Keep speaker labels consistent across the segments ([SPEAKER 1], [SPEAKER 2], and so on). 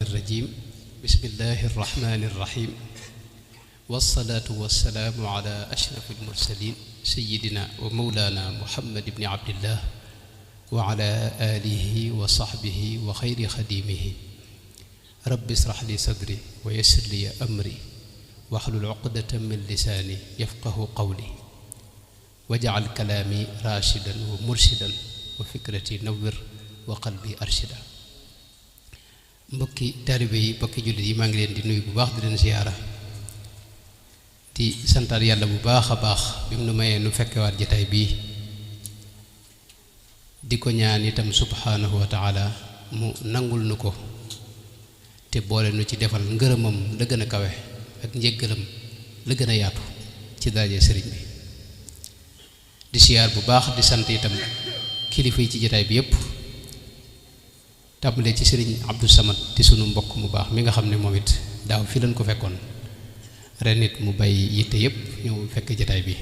[SPEAKER 1] الرجيم بسم الله الرحمن الرحيم والصلاة والسلام على أشرف المرسلين سيدنا ومولانا محمد بن عبد الله وعلى آله وصحبه وخير خديمه رب اشرح لي صدري ويسر لي أمري واحلل عقدة من لساني يفقه قولي واجعل كلامي راشدا ومرشدا وفكرتي نور وقلبي أرشدا mbokki taalibe yi mbokki jullit yi maa ngi leen di nuyu bu baax di leen ziyaara di santaat yàlla bu baax a baax bi mu nu mayee nu fekkewaat jotaay bii di ko ñaan itam subhaanahu wa taala mu nangul nu ko te boole nu ci defal ngërëmam la gën a kawe ak njéggalam la gën a yaatu ci daraje sëriñ bi di siyaar bu baax di sant itam kilifa yi ci jotaay bi yépp tàmbalee ci sëriñ Abdou Samad di sunu mbokk mu baax mi nga xam ne moom it daaw fi lañ ko fekkoon ren nit mu bay yitte yëpp ñëw fekk jataay bi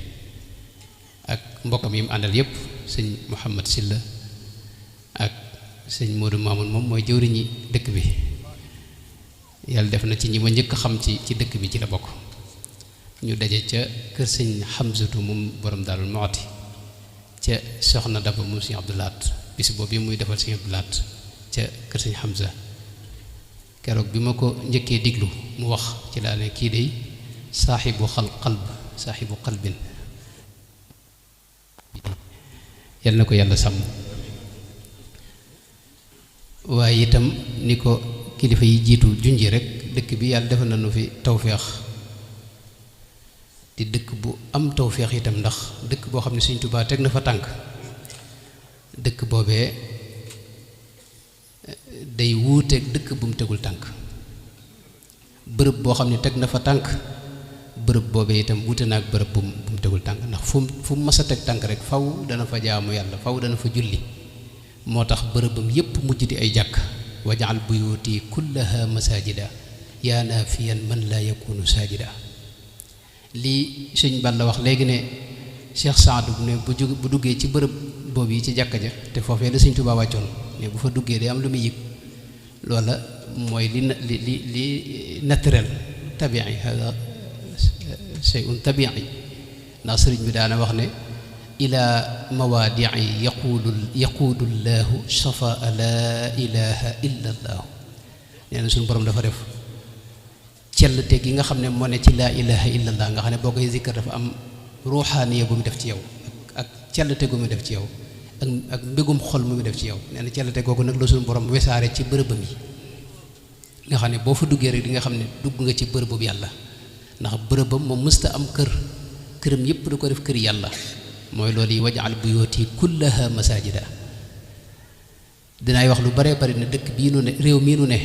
[SPEAKER 1] ak mbokkam yi mu àndal yëpp sëñ Mouhamad Silla ak sëñ Modou Mamoun moom mooy jëwriñi dëkk bi yàlla def na ci ñi ma njëkk xam ci dëkk bi ci la bokk ñu daje ca kër sëñ Hamzatu moom borom Daarul Muxti ca soxna Daba moom sëñ Abdou Lahat bis boobu muy defal sëñ Abdou Lahat ca kër sëñ Hamza keroog bi ma ko njëkkee diglu mu wax ci laa ne kii day saaxibu qalbin yal na ko yàlla sàmm waaye itam ni ko kilifa yi jiitu junji rek dëkk bi yàlla defal nañu fi tawféex di dëkk bu am tawféex itam ndax dëkk boo xam ne Sëñ Tuubaa teg na fa tànk dëkk boobee day wuuteeg dëkk bu mu tegul tànk bërëb boo xam ne teg na fa tànk bërëb boobee itam wuute na ak bërëb bu mu tegul tànk ndax fu mu mas a teg tànk rek faw dana fa jaamu yàlla faw dana fa julli moo tax bërëbam yépp mujj di ay jàkk wajaal buyuti kullaha masajida yaa naafiyan man laa yakunu saajida lii sëñ Balla wax léegi ne Cheikh Saadu ne bu duggee ci bërëb boobu yi ci jàkka ja te foofee la Sëñ Tuubaa wàccoon ne bu fa duggee day am lu muy yëg loola mooy li naturel tabii hada shay'un tabii ndax sëriñ bi daana wax ne ila mawaadii yaquudu llaahu safaa laa ilaha illa allaahu nee na suñu borom dafa def cellte gi nga xam ne moo ne ci laa ilaha illa allah nga xam ne boo koy zikkar dafa am ruuxaaniya bu mu def ci yow ak cellte gu mu def ci yow ak mbégum xol mu def ci yow nee na cellte googu nag la suñu borom wesaare ci bërëbam yi nga xam ne boo fa duggee rek di nga xam ne dugg nga ci bërëbu yàlla ndax bërëbam moom mësta am këram yépp da ko def kër yàlla mooy loolu yi wajaal buyooti kullaha masajida dinaay wax lu bare bari ne dëkk bii nu ne réew mii nu ne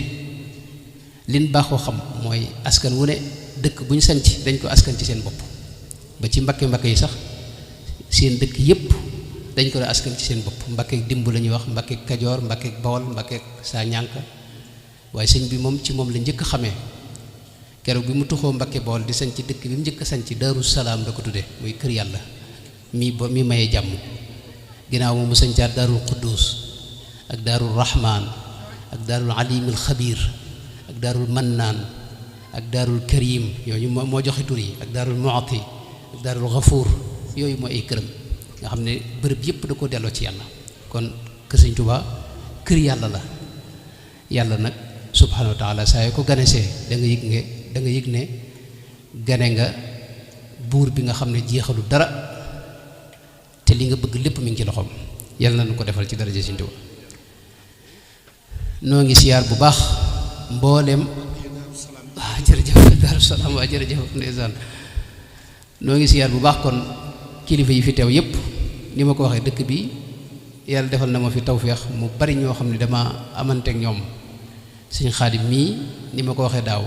[SPEAKER 1] lin baaxoo xam mooy askan wu ne dëkk bu ñu sanc dañ ko askan ci seen bopp ba ci mbakke yi sax seen dëkk yépp dañ ko la askan ci seen bopp Mbàkke dimb la ñuy wax Mbàkke Kajoor Mbàkke Bawol Mbàkke saa ñànk waaye sëñ bi moom ci moom la njëkk xamee keroog bi mu tuxoo Mbàkke Bawol di sañ ci dëkk bi mu njëkk a sañ ci Daaru Salaam la ko tudde muy kër yàlla mi mayee jàmm ginnaaw moom mu sañcaat Daarul Quddus ak Daarul Rahmaan ak Daarul Alimul Xabiir ak Daarul Mannaan ak Daarul Karim yooyu moo joxe tur yi ak Daarul Mu'ti ak Daarul Gafuur yooyu mooy ay këram nga xam ne bërëb yépp da ko delloo ci yàlla kon kër Sëñ Tuubaa kër yàlla la yàlla nag subhaanahu wa taala saa yoo ko ganesee da nga yëg ne gane nga buur bi nga xam ne jeexalu dara te li nga bëgg lépp mi ngi ci loxoom yàlla na nu ko defal ci daraja Sëñ Tuubaa noo ngi siyaar bu baax mbooleem jërëjëf Daaru Salaam waa jërëjëf ndeysaan noo ngi siyaar bu baax kon kilifa yi fi teew yépp ni ma ko waxee dëkk bi yàlla defal na ma fi tawféex mu bari ñoo xam ne dama amanteek ñoom sëñ Xaadim mii ni ma ko waxee daaw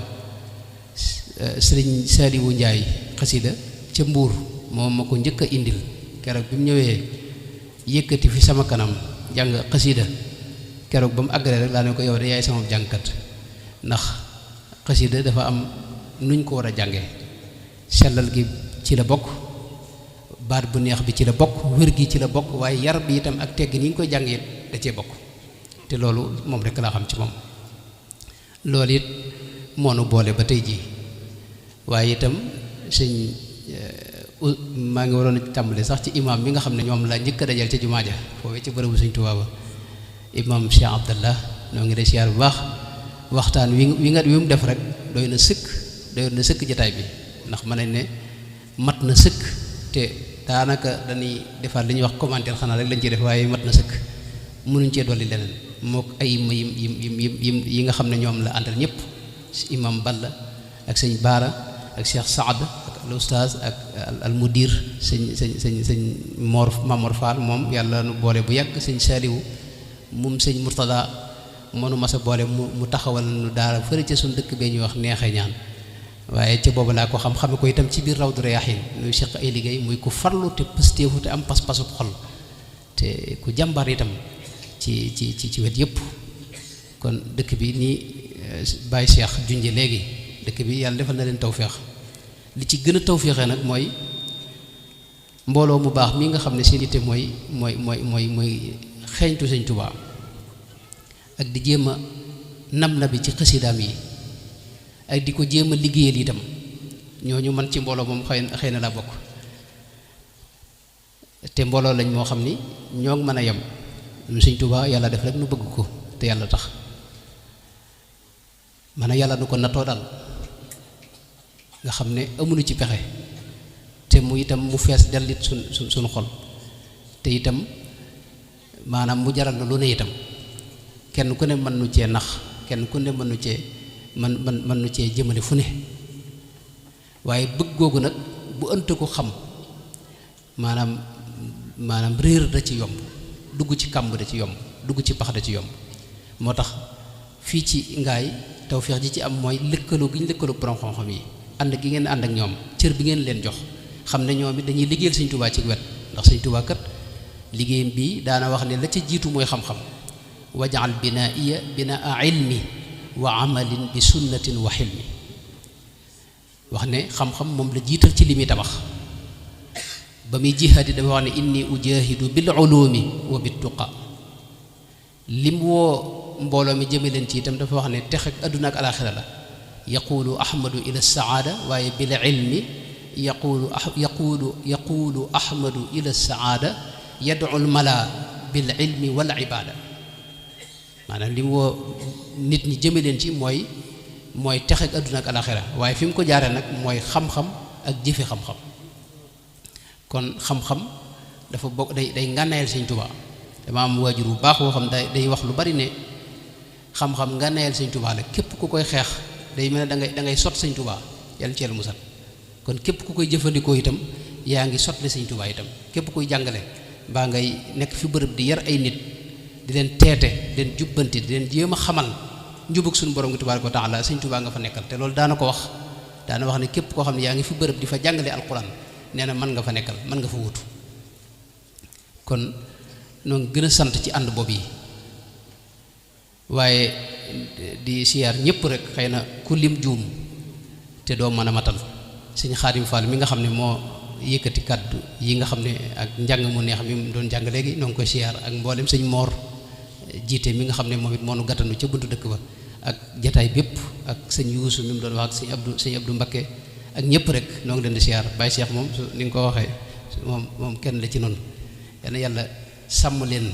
[SPEAKER 1] sëriñ Saaliwu Njaay xasida ca Mbuur moom ma ko njëkk a indil keroog bi mu ñëwee yëkkati fi sama kanam jàng xasida keroog ba mu àggalee rek laa ne ko yow de yaay sama jàngkat ndax xasida dafa am nuñ ko war a jànge sellal gi ci la bokk baat bu neex bi ci la bokk wér gi ci la bokk waaye yar bi itam ak tegg ni nga koy jàngee da cee bokk te loolu moom rek laa xam ci moom loolu it moo nu boole ba tey jii. waaye itam sëñ maa ngi waroon a tàmbale sax ci imam bi nga xam ne ñoom la njëkk a dajal ca jumaa ja foofee ci bërëbu sëñ Tuubaa ba imam Cheikh Abdallah noo ngi lay siyaar bu baax waxtaan wi mu def rek doy na sëkk jataay bi ndax mën nañ ne mat na sëkk te daanaka dañuy defaat li ñuy wax commentaire xanaa rek lañ ciy def waaye mat na sëkk mënuñ cee dolli leneen mook ay yi nga xam ne ñoom la àndal ñëpp imam Balla ak sëñ Baara ak Cheikh Saad ak al Oustaz ak al mudir sëñ Mamor Fall moom yàlla nu boole bu yàgg sëñ Saliwu moom sëñ Murtada mënu masa boole mu taxawal nu daara fële ca suñu dëkk bee ñuy wax neexee ñaan waaye ca boobu laa ko xame ko itam ci biir Rawdu Rayaahiin nuy seq ay liggéey muy ku farlu te pëstéefu te am pas-pasub xol te ku jàmbar itam ci wet yëpp kon dëkk bi nii Baye Cheikh junje léegi dëkk bi yàlla defal na leen tawféex li ci gën a tawféexee nag mooy mbooloo mu baax mi nga xam ne seen itte mooy xeeñtu sëñ Tuubaa ak di jéem a nam na bi ci xasidaam yi ak di ko jéem a liggéeyal itam ñooñu man ci mbooloo moom xëy na laa bokk te mbooloo lañ moo xam ni ñoo ngi mën a yem ñun sëñ Tuubaa yàlla def rek nu bëgg ko te yàlla tax man a yàlla nu ko nattoo daal nga xam ne amuñu ci pexe te mu itam mu fees dellit suñu xol te itam maanaam mu jaral na lu ne itam kenn ku ne mën nu cee nax kenn ku ne mën nu cee mën nu cee jëmale fu ne waaye bëgg googu nag bu ënt ko xam maanaam réer da ci yomb dugg ci kàmb da ci yomb dugg ci pax da ci yomb moo tax fii ci ngaay tawféex ji ci am mooy lëkkaloo gi ñu lëkkaloo borom xam-xam yi ànd gi ngeen ànd ak ñoom cër bi ngeen leen jox xam ne ñoom it dañuy liggéeyal sëñ Tuubaa ci wet ndax sëñ Tuubaa kat liggéeyam bi daana wax ne la ca jiitu mooy xam-xam wajal binaiya binaa ilmi wa amalin bi sunnatin wa xilmi wax ne xam-xam moom la jiital ci li muy tabax ba muy jihaadi dafa wax ne inni ujahidu bil ulumi wa bit tuqa lim woo mbooloo mi jëme leen ci itam dafa wax ne tex ak àdduna ak alaaxira la yaqulu ahmadu ila saada waaye bil ilmi yaqulu ahmadu ila saada yad'u al mala bil ilmi wal ibada maanaam li mu woo nit ñi jëme leen ci mooy tex ak àdduna ak alaaxira waaye fi mu ko jaaree nag mooy xam-xam ak jëfe xam-xam kon xam-xam dafa bokk day ngànnaayal sëñ Tuubaa dama am waajur bu baax boo xam day wax lu bari ne xam-xam ngànnaayal sëñ Tuubaa la képp ku koy xeex day mel ne da ngay sot sëñ Tuubaa yàlla ci yàlla musal kon képp ku koy jëfandikoo itam yaa ngi sotle sëñ Tuubaa itam képp kuy jàngale mbaa ngay nekk fi bërëb di yar ay nit di leen teete di leen jubbanti di leen jéem a xamal njubug suñu borom gi tabaaraka wa taala sëñ Tuubaa nga fa nekkal te loolu daana ko wax daana wax ne képp koo xam ne yaa ngi fi bërëb di fa jàngale alquran nee na mën nga fa nekkal mën nga fa wutu kon noo ngi gën a sant ci ànd boobu yi waaye di siyaar ñëpp rek xëy na ku lim juum te doo mën a matal sëñ Xaadim Fall mi nga xam ne moo yëkkati kàddu yi nga xam ne ak njàng mu neex mi mu doon jàng léegi noo ngi koy siyaar ak mboolem sëñ Moor jiite mi nga xam ne moom it moo nu gàttanu ca buntu dëkk ba ak jataay bépp ak sëñ Yuusu mi mu doon wax ak sëñ Abdou Mbakke ak ñëpp rek noo ngi leen di siyaar Baye Cheikh moom su ni nga ko waxee moom kenn la ci noonu yal na yàlla sàmm leen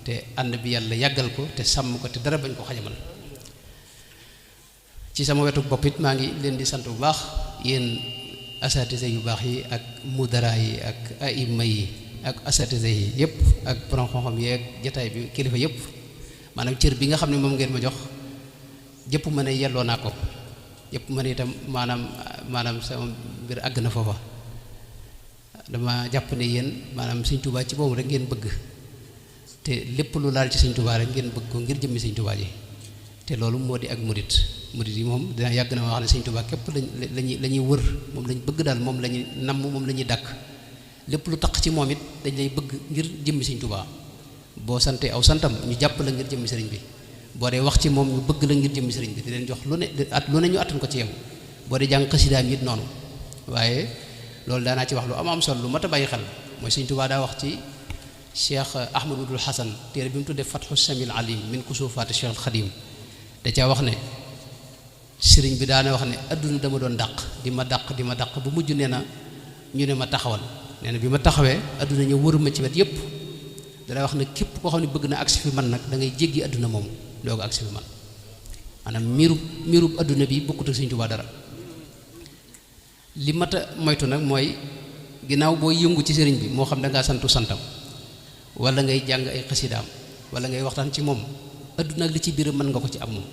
[SPEAKER 1] te ànd bi yàlla yàggal ko te sàmm ko te dara bañ ko xajamal ci sama wetu bopp it maa ngi leen di sant bu baax yéen asatise yu baax yi ak mudara yi ak aima yi ak asatise yi yëpp ak borom xam-xam yi ak jataay bi kilifa yëpp maanaam cër bi nga xam ne moom ngeen ma jox jëpp ma ne yelloo naa ko yëpp ma ne itam maanaam sama mbir àgg na foofa dama jàpp ne yéen maanaam sëñ Tuubaa ci boobu rek ngeen bëgg te lépp lu laal ci sëñ Tuubaa rek ngeen bëgg ko ngir jëmmi sëñ Tuubaa ji te loolu moo di ak murit yi moom dina yàgg na ma wax ne sëñ Tuubaa képp la ñuy wër moom lañ bëgg daal moom la ñuy namm moom la ñuy dàkk lépp lu taq ci moom it dañ lay bëgg ngir jëmmi sëñ Tuubaa boo sante aw santam ñu jàpp la ngir jëmmi sëriñ bi boo dee wax ci moom ñu bëgg la ngir jëmmi sëriñ bi di leen jox lu ne ñu attan ko ci yow boo dee jàng xasidaam it noonu waaye loolu daanaa ci wax lu am solo lu mat a bàyyi xel mooy sëñ Tuubaa daa wax ci Cheikh Ahmadul Hasan téere bi mu tuddee Fathu Samil Alim min kusufaati Cheikh al Xadim da caa wax ne sëriñ bi daana wax ne adduna dama doon dàq di ma dàq ba mujj nee na ñu ne ma taxawal nee na bi ma taxawee adduna ñëw wër ma ci wet yépp dana wax ne képp koo xam ne bëgg na agsi fi man nag da ngay jéggi adduna moom doog agsi fi man maanaam mirub adduna bi bokkut ak Sëriñ Tuubaa dara li mat a moytu nag mooy ginnaaw boo yëngu ci sëriñ bi moo xam da ngaa santu santam wala ngay jàng ay xasidaam wala ngay waxtaan ci moom adduna ak li ci biir mën nga ko ci am moom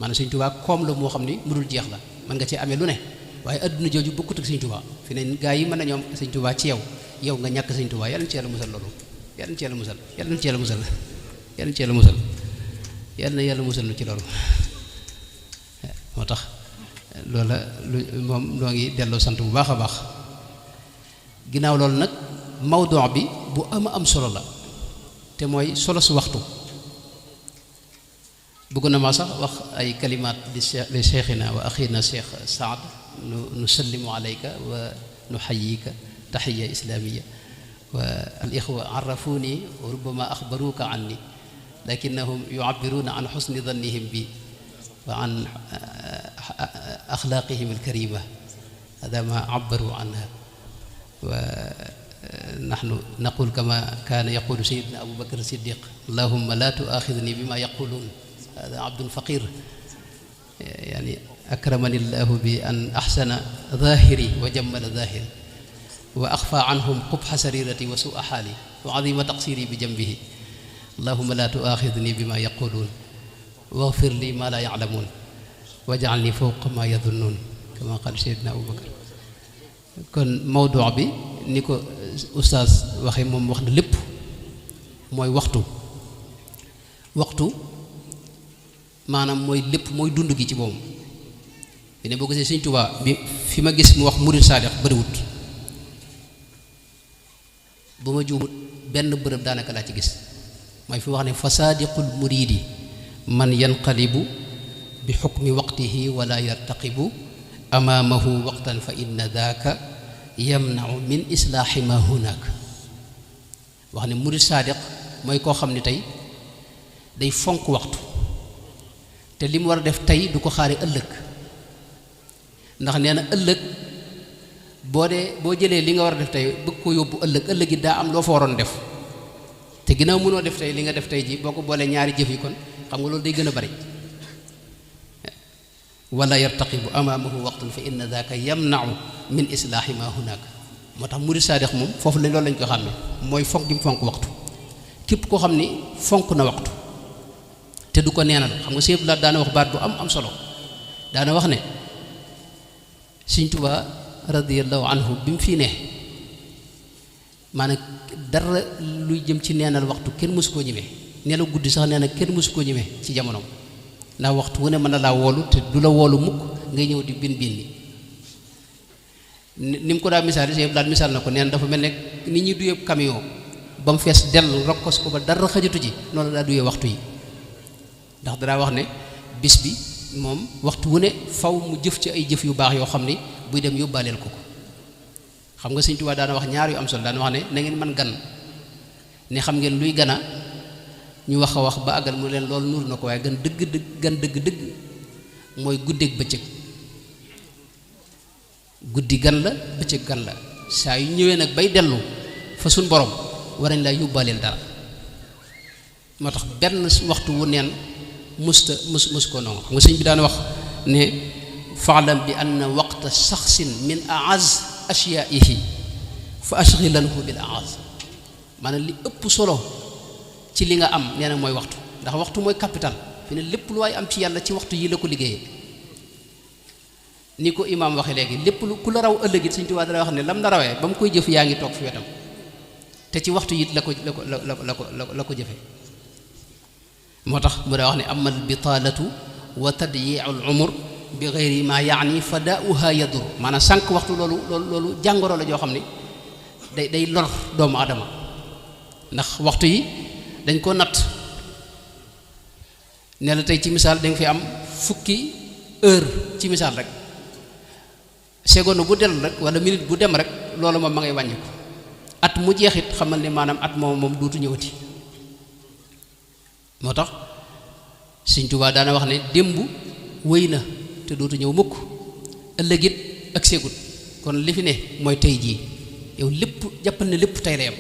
[SPEAKER 1] maanaam Sëriñ Tuubaa koom la moo xam ni mu dul jeex la mën nga cee amee lu ne waaye adduna jooju bokkut ak Sëriñ Tuubaa fi ne gaa yi mën na ñoom Sëriñ Tuubaa ci yow nga ñàkk Sëriñ Tuubaa yàlla na ci yàlla musal loolu yàlla na ci yàlla musal yàlla na ci yàlla musal yàlla na ci yàlla musal yàlla na yàlla musal nu ci loolu moo tax loola lu moom noo ngi delloo sant bu baax a baax ginnaaw loolu nag mawduu bi bu am solo la te mooy solo su waxtu bëgg na ma sax wax ay kalimaat li cheikhina wa axina cheikh Saad nusallimu alayka wa nuxayika taxiya islamiya wa al ixwa arrafuni wa rubbama axbaruka anni lakinnahum yucabbiruuna an xusni dannihim bi wa an axlaaqihim alkarima hada ma cabbaru anha wa naxnu naqul kama kaana yaqulu sayidna abu bakr siddiq allahumma la tuaxidni bima yaquluun hada abdun faqir yani akramani llahu bi an axsana zahiri wa jammala zahiri wa axfa anhum qubxa sarirati wa sua xaali wa azima taqsiri bi jambihi allahumma la tuaxidni bima yaquluun waxfir li ma la yaclamuun waj'alni fawqa ma yadunnuun kama qaal sayidna abu bakr kon mawduu bi ni ko ustaas waxe moom wax na lépp mooy waxtu maanaam mooy lépp mooy dund gi ci moom bi ne boo gisee Sëriñ Tuubaa bi fi ma gis mu wax murid saadix bariwut bu ma juumut benn bërëb daanaka laa ci gis mooy fi wax ne fa saadiqul muridi man yanqalibu bi xukmi waqtihi wala yartaqibu amaamahu waqtan fa inna daaka yamnau min islaaxi ma hunaak wax ne murid saadiq mooy koo xam ne tey day fonk waxtu te li mu war a def tey du ko xaare ëllëg ndax nee na ëllëg boo jëlee li nga war a def tey bëgg ko yóbbu ëllëg it daa am loo fa waroon def te ginnaaw mënoo def tey li nga def tey ji boo ko boolee ñaari jëf yi kon xam nga loolu day gën a bari wala yartaqibu amaamahu waqtun fa inna daaka yamnau min islaahi ma hunaak moo tax murid saadix moom foofu lañ loolu lañ ko xàmme mooy fonk gi mu fonk waxtu képp koo xam ni fonk na waxtu te du ko neenal xam nga sépp la daana wax baat bu am solo daana wax ne Sëriñ Tuubaa radiyallahu anhu bi mu fii ne maanaam dara luy jëm ci neenal waxtu kenn mësu koo ñemee nelaw guddi sax nee na kenn mësu koo ñemee ci jamonoom ndax waxtu wu ne mën na laa woolu te du la woolu mukk ngay ñëw di bin ni mu ko daa misaal yi daal misaal na ko neen dafa mel ne nit ñi duyee camion ba mu fees dell rokkos ko ba dara xajatu ci noonu daa duyee waxtu yi ndax danaa wax ne bis bi moom waxtu wu ne faw mu jëf ci ay jëf yu baax yoo xam ni buy dem yóbbaaleel ko xam nga Sëriñ Tuubaa daana wax ñaar yu am solo daana wax ne na ngeen man gan ne xam ngeen luy gana ñu wax a wax ba àggal mu leen loolu nuur na ko waaye gan dëgg mooy guddeeg bëccëg guddi gan la bëccëg gan la saa yu ñëwee nag bay dellu fa suñ borom war nañ laa yóbbaaleel dara moo tax benn waxtu wu neen mus ko noonu xam nga sëñ bi daan wax ne faalam bi anna waqta shaxsin min aaz ashyaihi fa ashghilanhu bil aaz maanaam li ëpp solo ci li nga am nee na mooy waxtu ndax waxtu mooy capital fi ne lépp lu waay am ci yàlla ci waxtu yi la ko liggéeyee ni ko imaam waxee léegi lépp lu ku la raw ëllëg it Sëriñ Tuubaa dara wax ne lam na rawee ba mu koy jëf yaa ngi toog fi wetam te ci waxtu it la ko jëfe moo tax mu daa wax ne amal bitaalatu wa tadyiu al umur bi geyri ma yaani fa daauha yadur maanaam sànq waxtu loolu jàngoro la joo xam ne day lor doomu adama ndax waxtu yi dañ ko natt ne la tey ci misaal dañ fi am fukki heure ci misaal rek seconde bu dellu rek wala minute bu dem rek loolu moom ma ngay wàññi ko at mu jeexit xamal ne maanaam at moom duutu ñëwati moo tax Sëriñ Tuubaa daana wax ne démb wéy na te dootu ñëw mukk ëllëg it ak seegut kon li fi ne mooy tey jii yow lépp jàppal ne lépp tey la yam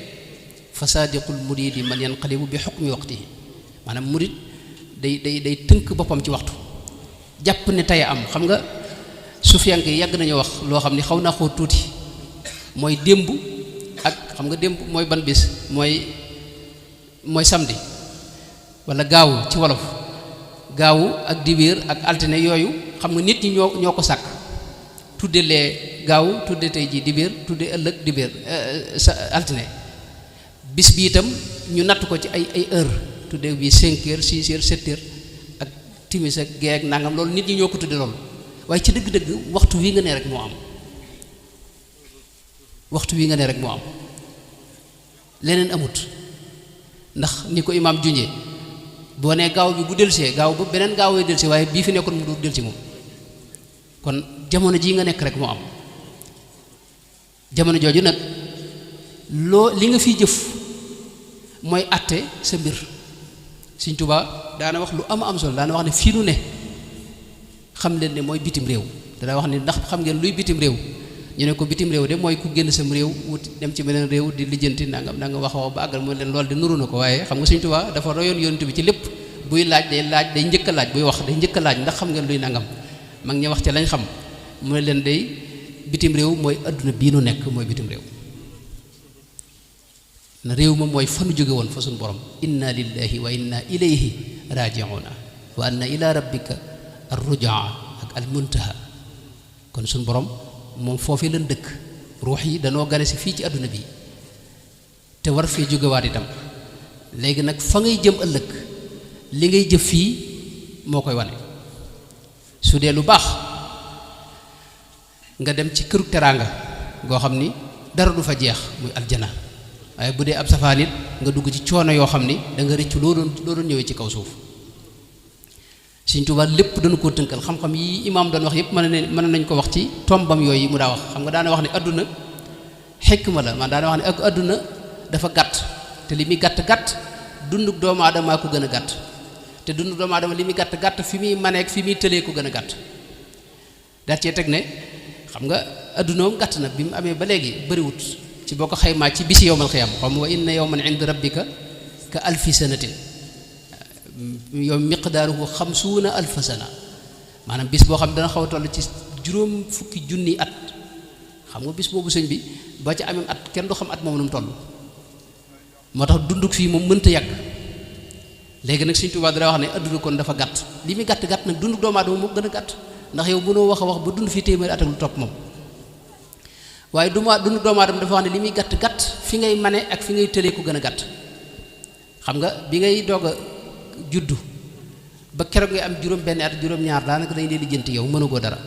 [SPEAKER 1] fa saadiqul muridi man yanqalibu bi xukmi waqtihi maanaam murid day tënk boppam ci waxtu jàpp ne tey am xam nga sufiyanke yi yàgg nañu wax loo xam ni xaw naa xoo tuuti mooy démb ak xam nga démb mooy ban bis mooy samedi wala gaawu ci wolof gaawu ak dibéer ak altine yooyu xam nga nit ñi ñoo ko sàkk tudde lee gaawu tudde tey ji dibéer tudde ëllëg dibéer altine bis bi itam ñu natt ko ci ay heure tudde bi 5 heures 6 heures 7 heures ak timis ak gee ak nangam loolu nit ñi ñoo ko tudde loolu waaye ci dëgg-dëgg waxtu wi nga ne rek moo am waxtu wi nga ne rek moo am leneen amut ndax ni ko imaam junjee boo nee gaaw bi bu delsee gaaw ba beneen gaaw yi delsi waaye bii fi nekkoon mu du delsi moom kon jamono jii nga nekk rek moo am jamono jooju nag li nga fiy jëf mooy àtte sa mbir Sëñ Tuubaa daana wax lu am solo daana wax ne fii nu ne xam leen ne mooy bitim réew dana wax ne ndax xam ngeen luy bitim réew ñu ne ko bitim réew de mooy ku génn sam réew wuti dem ci beneen réew di lijjanti nangam wax ba àggal mooy leen loolu de nuru na ko waaye xam nga Sëñ Tuubaa dafa royoon yonent bi ci lépp buy laaj day njëkk a laaj buy wax day njëkk a laaj ndax xam ngeen luy nangam mag ñi wax ca lañ xam mu ne leen day bitim réew mooy adduna bii nu nekk mooy bitim réew na réew ma mooy fanu jóge woon fa suñu borom inna lillahi wa inna ilayhi raji'una wa anna ila rabbika ar-rujaa ak al-muntaha kon suñu borom moom foofii lan dëkk ruux yi danoo gane si fii ci àdduna bi te war fee jógewaat itam léegi nag fa ngay jëm ëllëg li ngay jëf fii moo koy wane su dee lu baax nga dem ci këru teraanga goo xam ni dara du fa jeex muy aljana waaye bu dee ab safaan it nga dugg ci coono yoo xam ni da nga rëccu loo doon ñëwee ci kaw suuf Sëñ Tuubaa lépp dañu koo tënkal xam-xam yi imaam doon wax yëpp mën nañ ko wax ci tombam yooyu mu daa wax xam nga daana wax ne adduna xikma la man daana wax ne ak adduna dafa gàtt te li muy gàtt dunduk doomu aadama ko gën a gàtt te dunduk doomu aadama li muy gàtt fi muy maneek fi muy tëlee ko gën a gàtt daal cee teg ne xam nga adduna moom gàtt na bi mu amee ba léegi bëriwut ci boo ko xaymaa ci bisi yowmal xiyaam xam wa inna yawman inda rabbika ka alfi sanatin yow miqdaaruhu 50,000 sana maanaam bis boo xam ne dana xaw a toll ci 50,000 at xam nga bis boobu sëñ bi ba ca amee at kenn du xam at moom nu mu toll moo tax dunduk fii moom mënta yàgg léegi nag Sëñ Tuubaa dara wax ne adduna kon dafa gàtt li muy gàtt nag dunduk doomu aadama moo gën a gàtt ndax yow mënoo wax a wax ba dund fii téeméeri at ak lu topp moom waaye dunduk doomu aadama dafa wax ne li muy gàtt fi ngay mane ak fi ngay tëlee ko gën a gàtt xam nga bi ngay doog a juddu ba keroog ngay am juróom-benn at juróom-ñaar daanaka dañ dee lijjanti yow mënugoo dara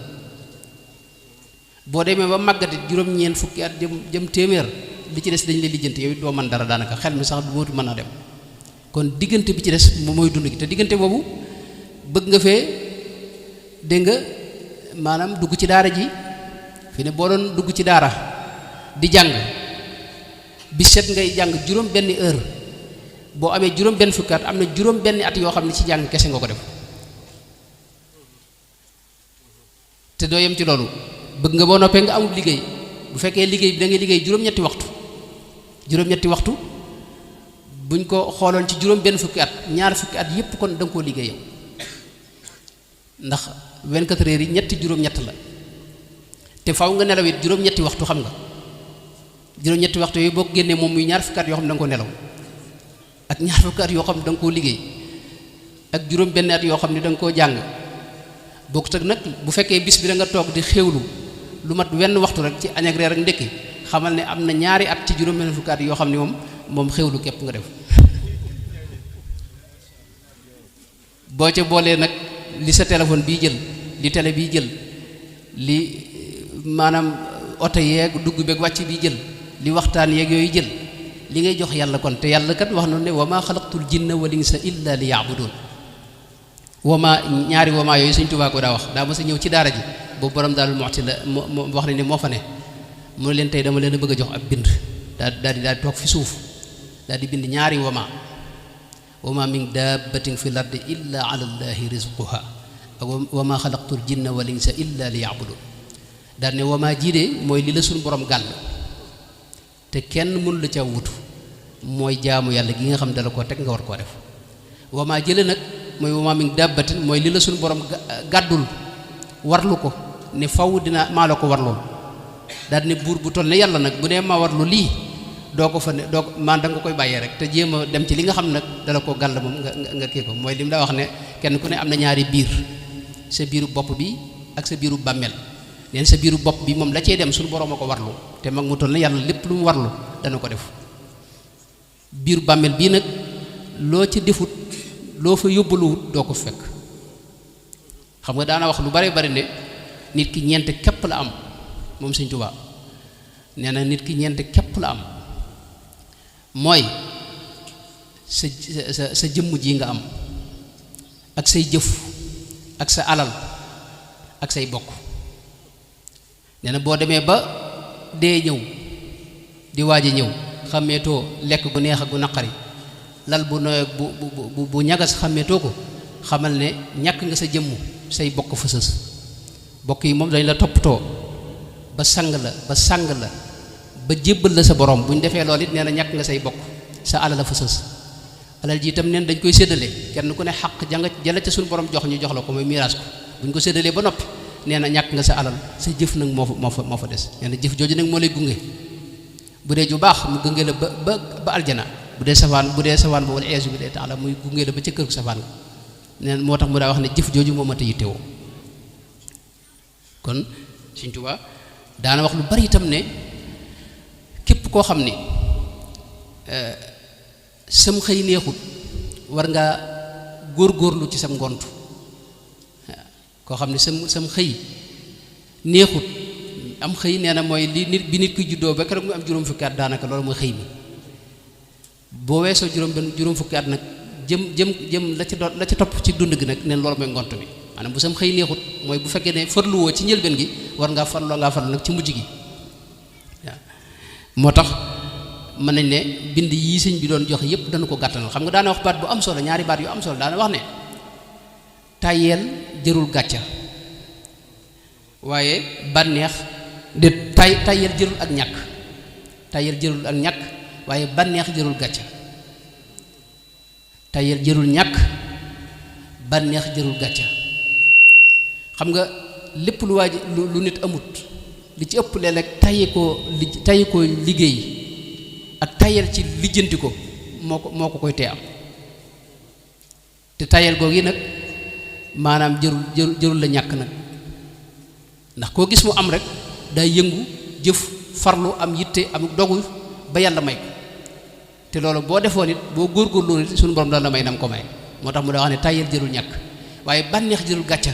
[SPEAKER 1] boo demee ba màggati juróom-ñeent fukki at jëm téeméer li ci des dañ lay lijjanti yow doo mën dara daanaka xel mi sax du mootu mën a dem kon diggante bi ci des mooy dund gi te diggante boobu bëgg nga fee dégg nga maanaam dugg ci daara ji fi ne boo doon dugg ci daara di jàng bi set ngay jàng juróom-benn heure boo amee juróom-benn fukki at am na juróom-benn at yoo xam ne ci jàng kese nga ko def te doo yem ci loolu bëgg nga boo noppee nga amul liggéey bu fekkee liggéey bi da ngay liggéey juróom-ñetti waxtu buñ ko xooloon ci juróom-benn fukki at ñaar fukki at yépp kon da nga koo liggéey yow ndax 24 heures yi ñetti juróom-ñett la te faw nga nelaw it juróom-ñetti waxtu xam nga juróom-ñetti waxtu yooyu boo ko génnee moom muy ñaar fukki at yoo xam ne da nga ko nelaw ak ñaar fukki at yoo xam ne da nga koo liggéey ak juróom benn at yoo xam ne da nga koo jàng bokkut ak nag bu fekkee bis bi da nga toog di xéewlu lu mat wenn waxtu rek ci añ ak reer ak ndekki xamal ne am na ñaari at ci juróom benn fukki at yoo xam ne moom xéewlu képp nga def boo ca boolee nag li sa téléphone bii jël li télé bii jël li maanaam oto yeeg dugg beeg wàcc bii jël li waxtaan yeeg yooyu jël li ngay jox yàlla kon te yàlla kat wax na ne wa maa xalaqtul jinna wal insa illa li ya'budun wama ñaari wama yooyu Sëñ Tuubaa ko daa wax daa ma sa ñëw ci daara ji boobu borom Daarul Muxti la moo wax ne moo fa ne mu ne leen tey dama leen a bëgg a jox ab bind daal di toog fi suuf daal di bind ñaari wama min dabbatin fi lardi illa ala llahi rizquha ak wa maa xalaqtul jinna wal insa illa li ya'budun daal ne wa maa jiidee mooy li la suñu borom gàll te kenn mënu la ca wutu mooy jaamu yàlla gi nga xam dala koo teg nga war koo def wa maa jële nag mooy wa maa min dabbatin mooy li la suñu borom gàddul warlu ko ne faw dina maa la ko warlool daal ne buur bu toll ne yàlla nag bu nee ma warlu lii doo ko fa ne doo maan da nga koy bàyyee rek te jéem a dem ci li nga xam nag dala ko gàll moom nga kii ko mooy li mu daa wax ne kenn ku ne am na ñaari biir sa biiru bopp bi ak sa biiru bàmmeel neen sa biiru bopp bi moom la cey dem suñu borom a ko warlu te mag mu toll ne yàlla lépp lu mu warlu dana ko def biiru bàmmeel bii nag loo ci defut loo fa yóbbaluwut doo ko fekk xam nga daana wax lu bare bari ne nit ki ñeent képp la am moom Sëñ Tuubaa nee na nit ki ñeent képp la am mooy sa jëmm ji nga am ak say jëf ak sa alal ak say bokk nee na boo demee ba dee ñëw di waaj a ñëw xàmmeetoo lekk gu neex ak gu naqari lal bu nooy bu ñagas xàmmeetoo ko xamal ne ñàkk nga sa jëmm say bokk fa sës bokk yi moom dañ la toppatoo ba sang la ba sàng la ba jébbal la sa borom bu ñu defee loolu it nee na ñàkk nga say bokk sa alal la fa sës alal ji itam neen dañ koy séddale kenn ku ne xaq jala ca suñu borom jox ñu jox la ko mooy miiraas ko bu ñu ko séddalee ba noppi nee na ñàkk nga sa alal sa jëf nag moo fa des nee na jëf jooju nag moo lay gunge bu dee ju baax mu gunge la ba aljana bu dee safaan ba wala eesu bi dee taala muy gunge la ba ca kër safaan nga neen moo tax mu daa wax ne jëf jooju moo mat a yittewoo kon Sëñ Tuubaa daana wax lu bari itam ne képp koo xam ni sam xëy neexut war nga góorgóorlu ci sam ngont koo xam ne sam xëy neexut am xëy nee na mooy li nit bi nit ki juddoo ba keroog mu am juróom fukki at daanaka loolu mooy xëy mi boo weesoo juróom fukki at nag jëm la ca topp ci dund gi nag neen loolu mooy ngont bi maanaam bu sam xëy neexut mooy bu fekkee ne farluwoo ci njëlbeen gi war ngaa farlu nag ci mujj gi waaw moo tax mën nañ ne bind yii sëñ bi doon joxe yépp dana ko gàttanal xam nga daana wax baat bu am solo ñaari baat yu am solo daana wax ne tàyyeel jërul gàcca waaye bànneex de tàyyeel jërul ak ñàkk tàyyeel jërul ak ñàkk waaye bànneex jërul gàcca tàyyeel jërul ñàkk bànneex jërul gàcca xam nga lépp lu waaj lu nit amut li ci ëpp léeg-léeg tàyyi ko liggéey ak tayal ci lijjanti ko moo ko koy tee am te tayal googu yi nag maanaam jërul la ñàkk nag ndax koo gis mu am rek day yëngu jëf farlu am yitte am dogu ba yàlla may ko te loolu boo defoon it boo góorgóorloo nit suñu borom dana la may nam ko may moo tax mu daa wax ne tayal jërul ñàkk waaye bànneex jërul gàcca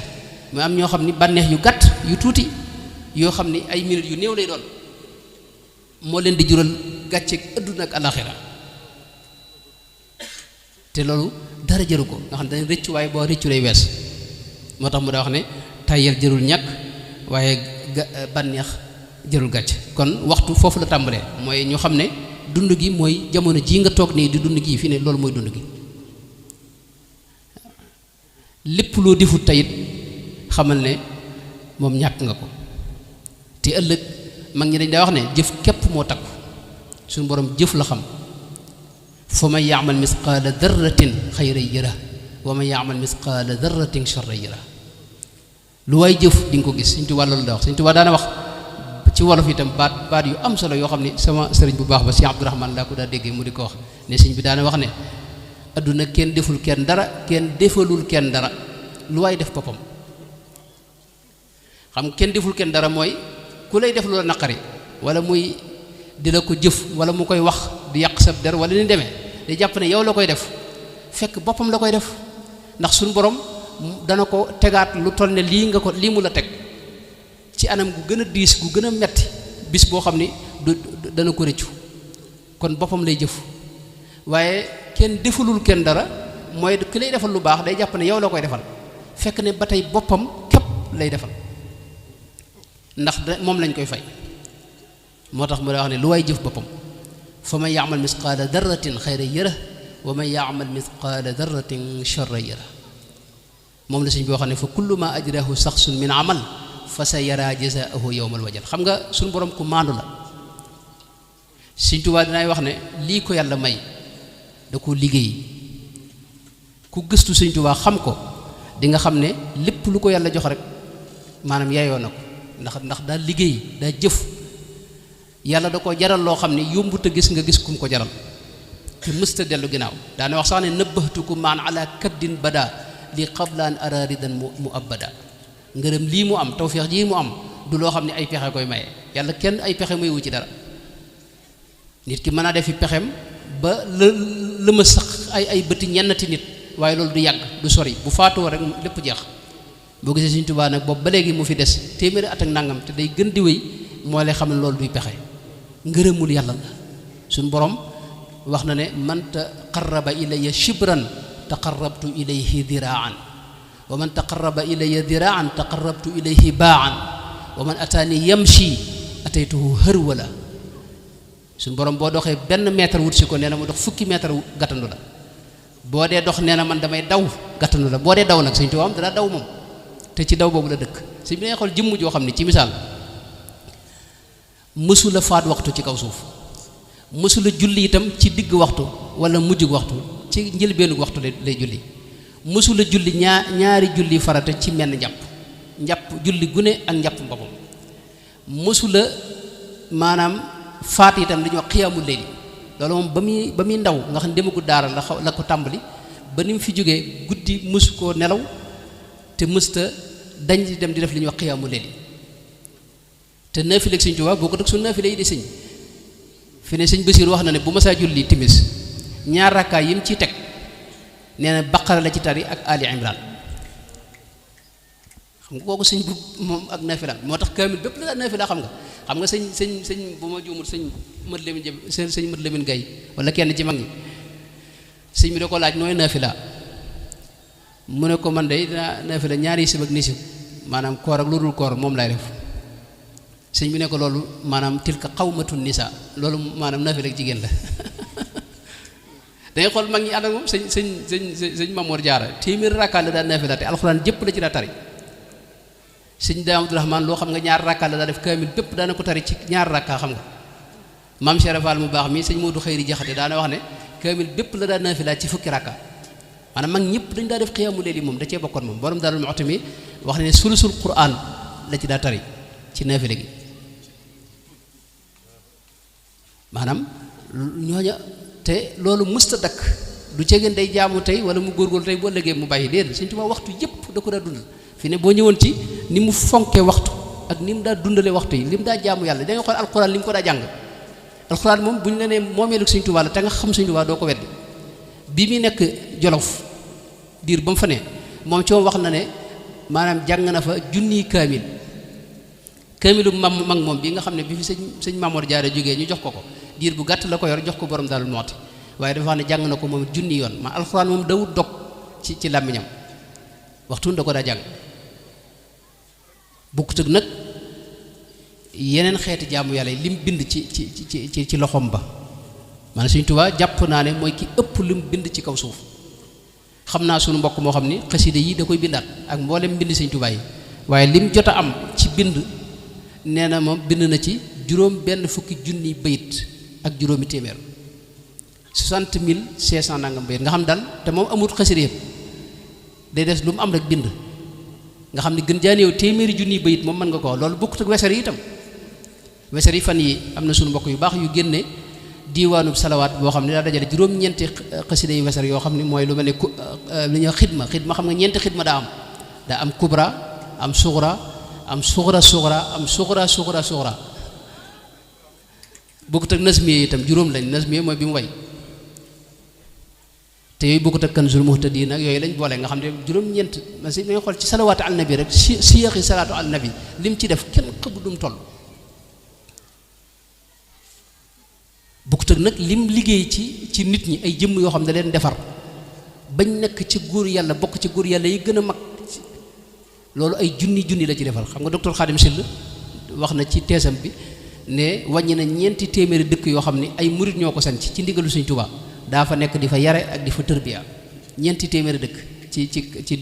[SPEAKER 1] mu am ñoo xam ni bànneex yu gàtt yu tuuti yoo xam ni ay minutes yu néew lay doon moo leen di jural gàcce adduna ak alaxira te loolu dara jëru ko nga xam ne dañ rëccu waaye boo rëccu lay wees moo tax mu daa wax ne tàyyeel jërul ñàkk waaye bànneex jërul gàcce kon waxtu foofu la tàmbalee mooy ñu xam ne dund gi mooy jamono jii nga toog nii di dund gi fi ne loolu mooy dund gi lépp loo defut tayit xamal ne moom ñàkk nga ko te ëllëg mag ñi dañ daa wax ne jëf képp moo takku suñu borom jëf la xam fa man yaamal misqaala darratin xayran yara wa man yaamal misqaala darratin charran yara lu waay jëf di nga ko gis Sëñ Tuubaa loolu da wax Sëñ Tuubaa daana wax ci wolof itam baat yu am solo yoo xam ne sama sëriñ bu baax ba Cheikh Abdourahmane laa ko daa déggee mu di ko wax ne sëñ bi daana wax ne adduna kenn deful kenn dara kenn defalul kenn dara lu waay def boppam xam kenn deful kenn dara mooy ku lay def loola naqari wala muy di la ko jëf wala mu koy wax di yàq sab der wala ni demee di jàpp ne yow la koy def fekk boppam la koy def ndax suñu borom dana ko tegaat lu toll ne lii mu la teg ci anam gu gën a diis gu gën a metti bis boo xam ni dana ko rëccu kon boppam lay jëf waaye kenn defalul kenn dara mooy ki lay defal lu baax day jàpp ne yow la koy defal fekk ne ba tey boppam képp lay defal ndax moom lañ koy fay moo tax mu daa wax ne lu waay jëf boppam fa man yaamal misqaala darratin xayran yara wa man yaamal misqaala darratin charran yara moom la sëñ bi waxoon ne fa kullu ma ajrahu saxsun min amal fa sa yara jazaahu yawmal wajal. xam nga suñu borom ku maandu la. sëñ Tuubaa dinaay wax ne lii ko yàlla may da ko liggéey ku gëstu sëñ Tuubaa xam ko di nga xam ne lépp lu ko yàlla jox rek maanaam yaayoo na ko ndax daa liggéey daa jëf yàlla da ko jaral loo xam ne yombut a gis nga gis kum ko jaral te mësta dellu ginnaaw daana wax sax ne nëbbatuku maan ala kaddin bada li qablaan araridan mu abada ngërëm lii mu am tawfeex jii mu am du loo xam ne ay pexe koy maye yàlla kenn ay pexe muy wu ci dara nit ki mën a defi pexem ba la ma sax ay bëti ñennati nit waaye loolu du yàgg du sori bu faatoo rek lépp jeex boo gisee Sëñ Tuubaa nag boobu ba léegi mu fi des téeméeri at ak nangam te day gën di wéy moo lay xam ne loolu duy pexe ngërëmul yàlla la suñ borom wax na ne man taqarraba ilayya shibran taqarrabtu ilayhi diraan wa man taqarraba ilayya diraan taqarrabtu ilayhi baan wa man ataani yamshi ataytuhu hërwala suñ borom boo doxee benn mètre wut si ko nee na mu dox fukki mètre gàttandu la boo dee dox nee na man damay daw gàttandu la boo dee daw nag Sëñ Tuubaa am dana daw moom te ci daw boobu la dëkk si bi ngay xool jëmm joo xam ne ci misaal mësula faat waxtu ci kaw suuf mësula julli itam ci digg waxtu wala mujjug waxtu ci njëlbeenu waxtu lay julli mësula julli ñaari julli farata ci menn njàpp julli gune ak njàpp boppam mësula maanaam faat itam li ñuy wax xiyaamul layli loolu moom ba muy ndaw nga xam ne demagul daara la ko tàmbali ba ni mu fi jógee guddi mësu koo nelaw te mësta dañ di dem di def li ñuy wax xiyaamul layli te naafile ak Sëñ Tuubaa boo ko dëkk su naafile yi di sëñ fi ne sëñ Basiir wax na ne bu masaa julli timis ñaar rakkaay yi mu ciy teg nee na Baqara la ci tari ak Ali Imran xam nga kooku sëñ bu moom ak naafila moo tax kaamil bépp la naafila xam nga sëñ bu ma juumul sëñ Mët Lamin jëm sëñ Mët Lamin Gay wala kenn ci mag ñi sëñ bi da ko laaj nooy naafila mu ne ko man de dinaa naafila ñaari sib ak nisib maanaam koor ak lu dul koor moom laay def sëñ bi ne ko loolu maanaam tilka xawmatun nisa loolu maanaam naafila ak jigéen la dangay xool mag ñi ànd ak moom sëñ Mamoor Jaara téeméeri rakkaat la daan naafila te alxuraan jëpp la ci daa tari sëñ Daam Abdurahmaan loo xam nga ñaar rakkaat la daa def kaamil bépp daana ko tari ci ñaar rakkaa xam nga maam Cheikh Fall mu baax mi sëñ Moodu Xëyri Jaxate daana wax ne kaamil bépp la daan naafila ci fukki rakkaa maanaam mag ñëpp dañ daa def xiyaamu leeli moom da cee bokkoon moom borom Daarul Muxti mi wax ne sulusul Quraan la ci daa tari ci naafila gi maanaam ñooña te loolu mësta dakk du ceegeen day jaamu tey wala mu góorgóorlu tey boo ëllëgee mu bàyyi déedéet Sëñ Tuubaa waxtu yëpp da ko daa dundal fi ne boo ñëwoon ci ni mu fonkee waxtu ak ni mu daa dundale waxtu yi li mu daa jaamu yàlla da nga xool alxuraan li mu ko daa jàng alxuraan moom bu ñu la nee moomeelu Sëñ Tuubaa la te nga xam Sëñ Tuubaa doo ko weddi bi muy nekk Jolof diir ba mu fa ne moom ci wax na ne maanaam jàng na fa junniy kaamilu mag moom bi nga xam ne bi fi sëñ Mamoor Jaara jógee ñu jox ko diir bu gàtt la ko yor jox ko borom Daaru Muxti waaye dafa wax ne jàng na ko moom junni yoon ma alxuraan moom dawut dog ci làmmiñam waxtu da ko daa jàng bukkut ak nag yeneen xeeti jaamu yàlla yi lim bind ci loxoom ba maanaam Sëñ Tuubaa jàpp naa ne mooy ki ëpp lim bind ci kaw suuf xam naa sunu mbokk moo xam ni xasida yi da koy bindaat ak mboolem bind Sëñ Tuubaa yi waaye lim jot a am ci bind nee na moom bind na ci juróom benn fukki junni bayit ak juróomi téeméer 60.500 nangam bayit nga xam daal te moom amut xasida yëpp day des lu mu am rek bind nga xam ne gën jaaneew téeméeri junni bayit moom mën nga ko loolu bokkut ak weser yi itam weser yi fan yi am na suñu mbokk yu baax yu génne diiwaanub salawaat boo xam ne daa dajale juróom-ñeenti xasida yu weser yoo xam ne mooy lu mel ne lu ñuy xidma xam nga ñeenti xidma daa am kubra am suxra am suxra bokkut ak nasmiye itam juróom lañ nasmiye mooy bi mu way te yooyu bokkut ak kanzul muhtadin nag yooyu lañ boole nga xam ne juróom-ñeent mas dañuy xool ci salawaatu al nabi rek siyaxi salaatu al nabi lim ci def kenn xëbu dum toll bokkut ak nag lim liggéey ci nit ñi ay jëmm yoo xam ne leen defar bañ nekk ci góor yàlla bokk ci góor yàlla yi gën a mag loolu ay junni la ci defar xam nga docteur Khadim Sill wax na ci teesam bi ne wàññi na 4 téeméeri dëkk yoo xam ne ay murit ñoo ko sanc ci ndigalu Sëñ Tuubaa daa fa nekk di fa yare ak di fa tërbiya 4 téeméeri dëkk ci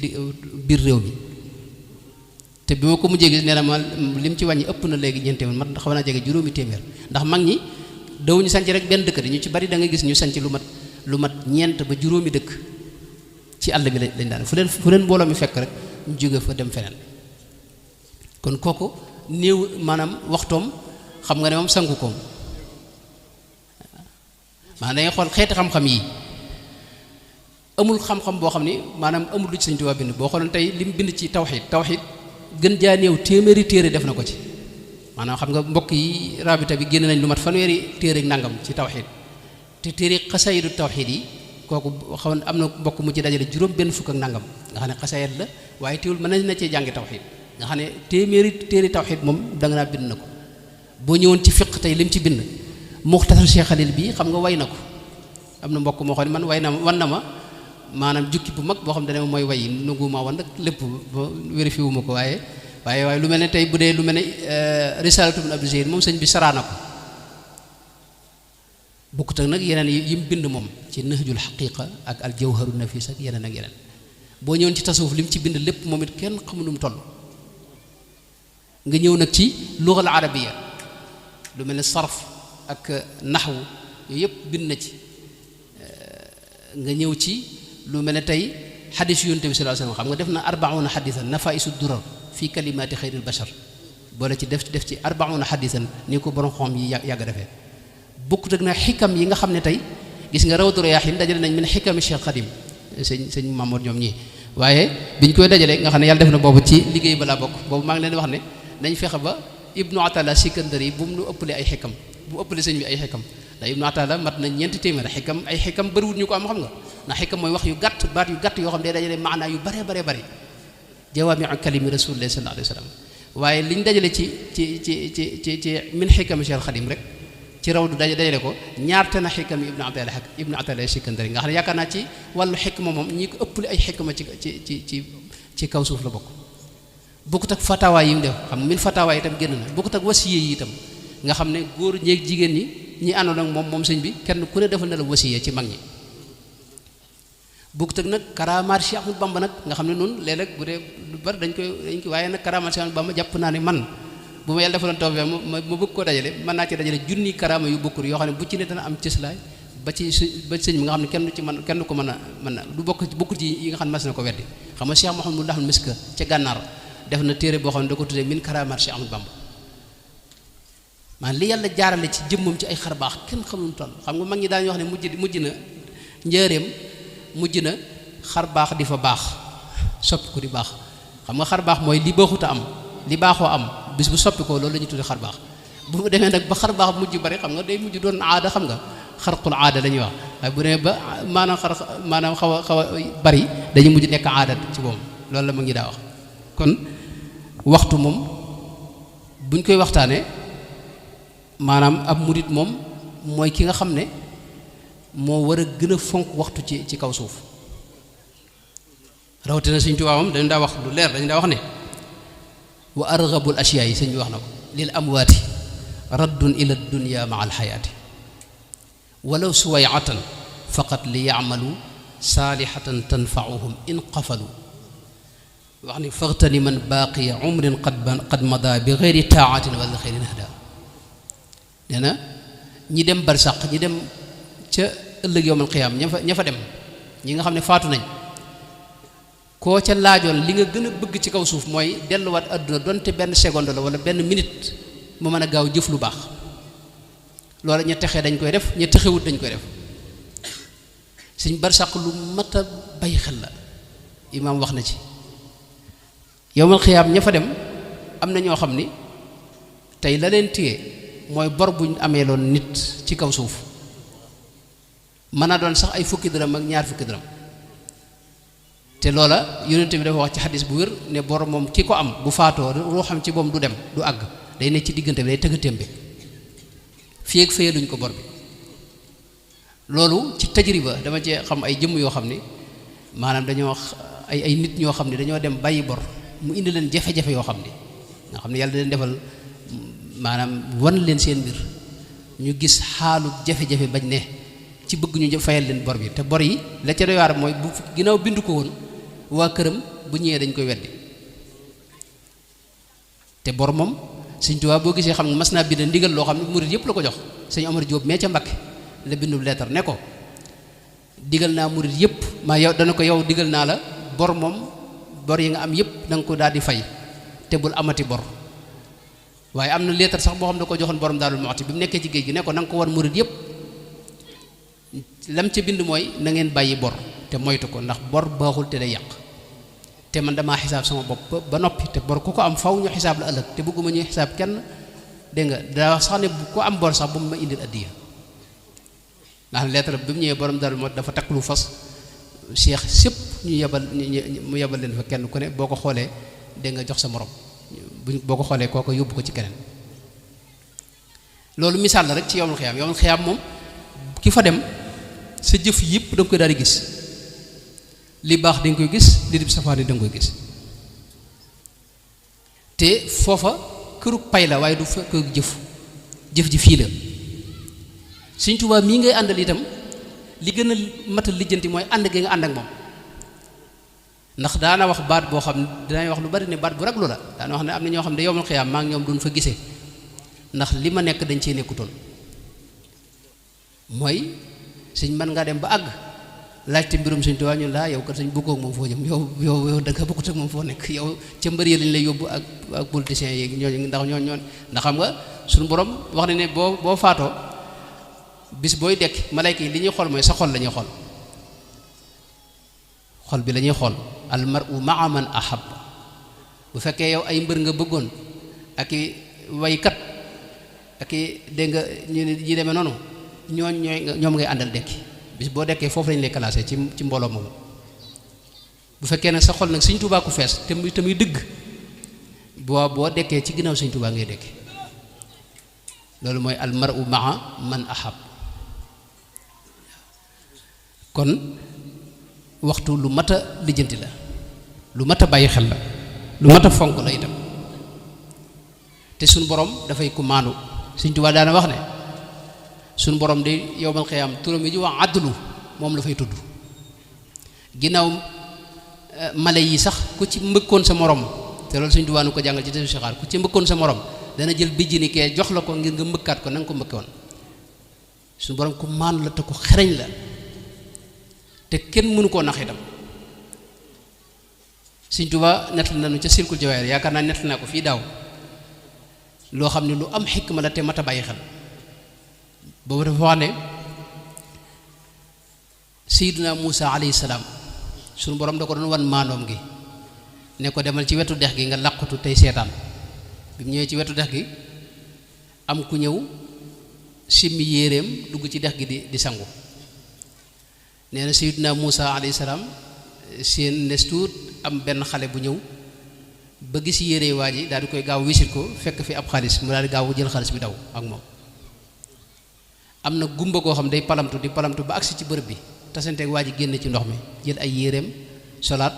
[SPEAKER 1] biir réew mi te bi ma ko mujjee gis nee na ma lim ci wàññi ëpp na léegi ñeenti téeméer man xaw naa jege juróomi téeméer ndax mag ñi dawuñu sanc rek benn dëkk ñu ci bari da nga gis ñu sanc lu mat ñeent ba juróomi dëkk ci àll bi lañ daan fu leen mbooloo mi fekk rek ñu jóge fa dem feneen kon kooku néew maanaam waxtoom xam nga ne moom sangu koom maanaam dangay xool xeeti xam-xam yi amul xam-xam boo xam ni maanaam amul lu ci Sëñ Tuubaa bind boo xooloon tey li mu bind ci tawxiid gën jaa néew téeméeri téere def na ko ci maanaam xam nga mbokk yi rabita bi génn nañ lu mat fanweeri téere ak nangam ci tawxiid te téere xasaayidu tawxiid yi kooku xaw am na mbokk mu ci dajale juróom benn fukk ak nangam nga xam ne xasaayid la waaye teewul mën nañ na cee jàngi tawxiid nga xam ne téeméeri téere tawxiid moom danga naa bind na ko boo ñëwoon ci fiq tey lim ci bind muxtasar Cheikh Khalil bii xam nga way na ko am na mbokk moo xam ne man wan na ma maanaam jukki bu mag boo xam ne mooy way nangu ma wan nag lépp ba vérifié wu ma ko waaye lu mel ne tey bu dee lu mel ne Risalatu Ibn Abdou Zayd moom sëñ bi saraa na ko bukkut ak nag yeneen yi mu bind moom ci Nahjul Haqiqa ak al Jawharu Nafis ak yeneen ak yeneen boo ñëwoon ci tasawuf li mu ci bind lépp moom it kenn xamu nu mu toll nga ñëw nag ci lugal arabiya lu mel ne sarf ak naxwu yooyu yëpp bind na ci nga ñëw ci lu mel ne tey xadis yonent bi sallallahu alayhi wasallam xam nga def na 40 xadisan nafaisu durar fi kalimaati xayril bashar boole ci def ci 40 xadisan ni ko borom xam yi yàgg defee bokkut ak na xikam yi nga xam ne tey gis nga rawdu rayaahin dajale nañ min xikami Cheikh Khadim sëñ Mamour ñoom ñii waaye biñ koy dajale nga xam ne yàlla def na boobu ci liggéey ba laa bokk boobu maa ngi leen wax ne nañ fexe ba Ibnu Atala Sikandari bu mu nu ëppale ay xikam bu ëppale sëñ bi ay xikam ndax Ibnu Atala mat na ñeenti téeméer ay xikam bëriwut ñu ko am xam nga ndax xikam mooy wax yu gàtt baat yu gàtt yoo xam ne day dajale maanaa yu bare jawaami'u kalimi Rasulullah sallallahu alayhi wa sallam waaye liñ dajale ci min xikam Cheikh Khadim rek ci raw du dajale ko ñaarte na xikam Ibnu Atala Sikandari nga xam ne yaakaar naa ci wàllu xikma moom ñi ko ëppale ay xikma ci kaw suuf la bokk bokkut ak fatawa yi mu def xam min fatawa yi itam génn na bokkut ak wasiye yi itam nga xam ne góor ñeeg jigéen ñi àndoon ak moom sëñ bi kenn ku ne defal na la wasiye ci mag ñi bokkut ak nag karamaat Cheikh Ahmadou Bamba nag nga xam ne noonu léeg-léeg bu dee lu bari dañ koy waaye nag karamaat Cheikh Ahmadou Bamba jàpp naa ne man bu ma yàlla defaloon tawfeex ma bëgg koo dajale mën naa ci dajale junni karama yu bokkul yoo xam ne bu ci ne dana am cëslaay ba sëñ bi nga xam ne kenn du ko mën a du bokkul ci yi nga xam ne mas na ko weddi xam nga Cheikh Mouhamadou Lahal Miska ca gànnaar def na téere boo xam ne da ko tuddee min karamaat Cheikh Ahmadou Bamba man li yàlla jaarale ci jëmmam ci ay xar baax kenn xamul toll xam nga mag ñi daañu wax ne mujj na njëreem mujj na xar baax di fa baax soppi ko di baax xam nga xar baax mooy li baaxut a am li baaxoo am bis bu soppi ko loolu la ñuy tuddee xar baax bu mu demee nag ba xar baax mujj bari xam nga day mujj doon aada xam nga xarqul aada la ñuy wax waaye bu demee ba maanaam xaw a bari dañuy mujj nekk aada ci moom loolu la mag ñi daa wax kon waxtu moom buñ koy waxtaanee maanaam ab murit moom mooy ki nga xam ne moo war a gën a fonk waxtu ci kaw suuf rawatina Sëñ Tuubaa moom dañu daa wax lu leer dañu daa wax ne wa arghabul ashiyaa yi sëñ bi wax na ko lil amwaati raddun ila dunya maa alxayaati walaw suwayatan faqat li yaamalu saalihatan tanfauhum in qafalu wax ni faxtani man baaqiya umrin qad mada bi geyri taatin wala xeyrin hada nee na ñi dem barsàq ñi dem ca ëllëg yowmal xiyaam ña fa dem ñi nga xam ne faatu nañ koo ca laajoon li nga gën a bëgg ci kaw suuf mooy delluwaat àdduna donte benn seconde la wala benn minute mu mën a gaaw jëf lu baax loolu ña texee dañ koy def ña texewut dañ koy def suñ barsàq lu mat a bay xel la imaam wax na ci yowmal xiyaam ña fa dem am na ñoo xam ni tey la leen téye mooy bor buñ amee loon nit ci kaw suuf mën a doon sax ay fukki dërëm ak ñaar fukki dërëm te loola yonent bi dafa wax ci xadis bu wér ne bor moom ki ko am bu faatoo ruuxam ci moom du dem du àgg day ne ci diggante bi day tëgg témbe fii ak fayee luñ ko bor bi loolu ci tajriba dama cee xam ay jëmm yoo xam ni maanaam dañoo ay nit ñoo xam ne dañoo dem bàyyi bor mu indi leen jafe-jafe yoo xam ne nga xam ne yàlla da leen defal maanaam wan leen seen mbir ñu gis xaalu jafe-jafe bañ ne ci bëgg ñu fayal leen bor bi te bor yi la ca doy waar mooy bu ginnaaw bindu ko woon waa këram bu ñëwee dañ koy weddi te bor moom Sëñ Tuubaa boo gisee xam nga mas naa bind ndigal loo xam ne murit yëpp la ko jox sëñ Omar Diop mee ca Mbakke la bindu leetar ne ko digal naa murit yëpp maa yow dana ko yow digal naa la bor moom bor yi nga am yëpp da nga ko daal di fay te bul amati bor waaye am na leetar sax boo xam ne da ko joxoon borom Daarul Muxti bi mu nekkee ci géej gi ne ko na nga ko wan murit yëpp lam ca bind mooy na ngeen bàyyi bor te moytu ko ndax bor baaxul te day yàq te man damaa xisaab sama bopp ba noppi te bor ku ko am faw ñu xisaab la ëllëg te bëgguma ñuy xisaab kenn dégg nga daa wax sax ne ku am bor sax bu mu ma indil addiya ndax leetar bi mu ñëwee borom Daarul Muxti dafa takk lu fas cheikh sépp ñu yebal mu yebal leen fa kenn ku ne boo ko xoolee dégg nga jox sa morom boo ko xoolee kooko yóbbu ko ci keneen loolu misaal la rek ci yowmul xiyaam moom ki fa dem sa jëf yëpp da nga koy daal di gis li baax dañ koy gis li di safaani da nga koy gis te foofa këru pay la waaye du fa këru jëf ji fii la Sëñ Tuubaa mii ngay àndal itam li gën a matal lijjanti mooy ànd gi nga ànd ak moom ndax daana wax baat boo xam ne dinaay wax lu bari ne baat bu raglu la daana wax ne am na ñoo xam ne yowmal xiyaam maa ngi ñoom duñ fa gisee ndax li ma nekk dañ cee nekkutoon mooy sëñ mën ngaa dem ba àgg laajte mbirum Sëñ Tuubaa ñu laa yow kat sëñ bëggoog moom foo jëm yow da nga bëggut ak moom foo nekk yow ca mbër yi lañ lay yóbbu ak politiciens yi ñooñu ndax ndax xam nga suñu borom wax ne ne boo faatoo bis booy dekk malayka yi li ñuy xool mooy sa xol la ñuy xool xol bi la ñuy xool al mar'u ma'a man ahab bu fekkee yow ay mbër nga bëggoon ak i waykat ak i dégg nga ñi demee noonu ñoom ngay àndal dekki bis boo dekkee foofu lañ lay classé ci mbooloo moomu bu fekkee nag sa xol nag Sëñ Tuubaa ku fees te muy dëgg boo dekkee ci ginnaaw Sëñ Tuubaa ngay dekki loolu mooy al mar'u ma'a man ahab kon waxtu lu mat a lijjanti la lu mat a bàyyi xel la lu mat a fonk la itam te suñu borom dafay ku maandu Sëñ Tuubaa daana wax ne suñu borom de yowmal xiyaam turam yi ji wax àddulu moom la fay tudd ginnaaw mala yi sax ku ci mbëkkoon sa morom te loolu Sëñ Tuubaa nu ko jàngal ci tesu sixaar ku ci mbëkkoon sa morom dana jël bijjini kee jox la ko ngir nga mbëkkaat ko na nga ko mbëkkoon suñu borom ku maandu la te ku xereñ la te kenn mënu koo nax itam Sëñ Tuubaa nettali nañu ca silkul jawaahir yaakaar naa nettali naa ko fii daaw loo xam ne lu am xikma la te mat a bàyyi xel boobu dafa wax ne Seydina Muusa alayhi salaam suñu borom da ko doon wan maandoom gi ne ko demal ci wetu dex gi nga làqutu tey seetaan bi mu ñëwee ci wetu dex gi am ku ñëw simmi yéeréem dugg ci dex gi di sangu nee na Seydina Muusa alayhi salaam seen nes tuut am benn xale bu ñëw ba gis yére waa ji daal di koy gaaw wisit ko fekk fi ab xaalis mu daal di gaaw jël xaalis bi daw ak moom am na gumba koo xam day palamtu di palamtu ba agsi ci bërëb bi tasanteeg waa ji génn ci ndox mi jël ay yéreem solaat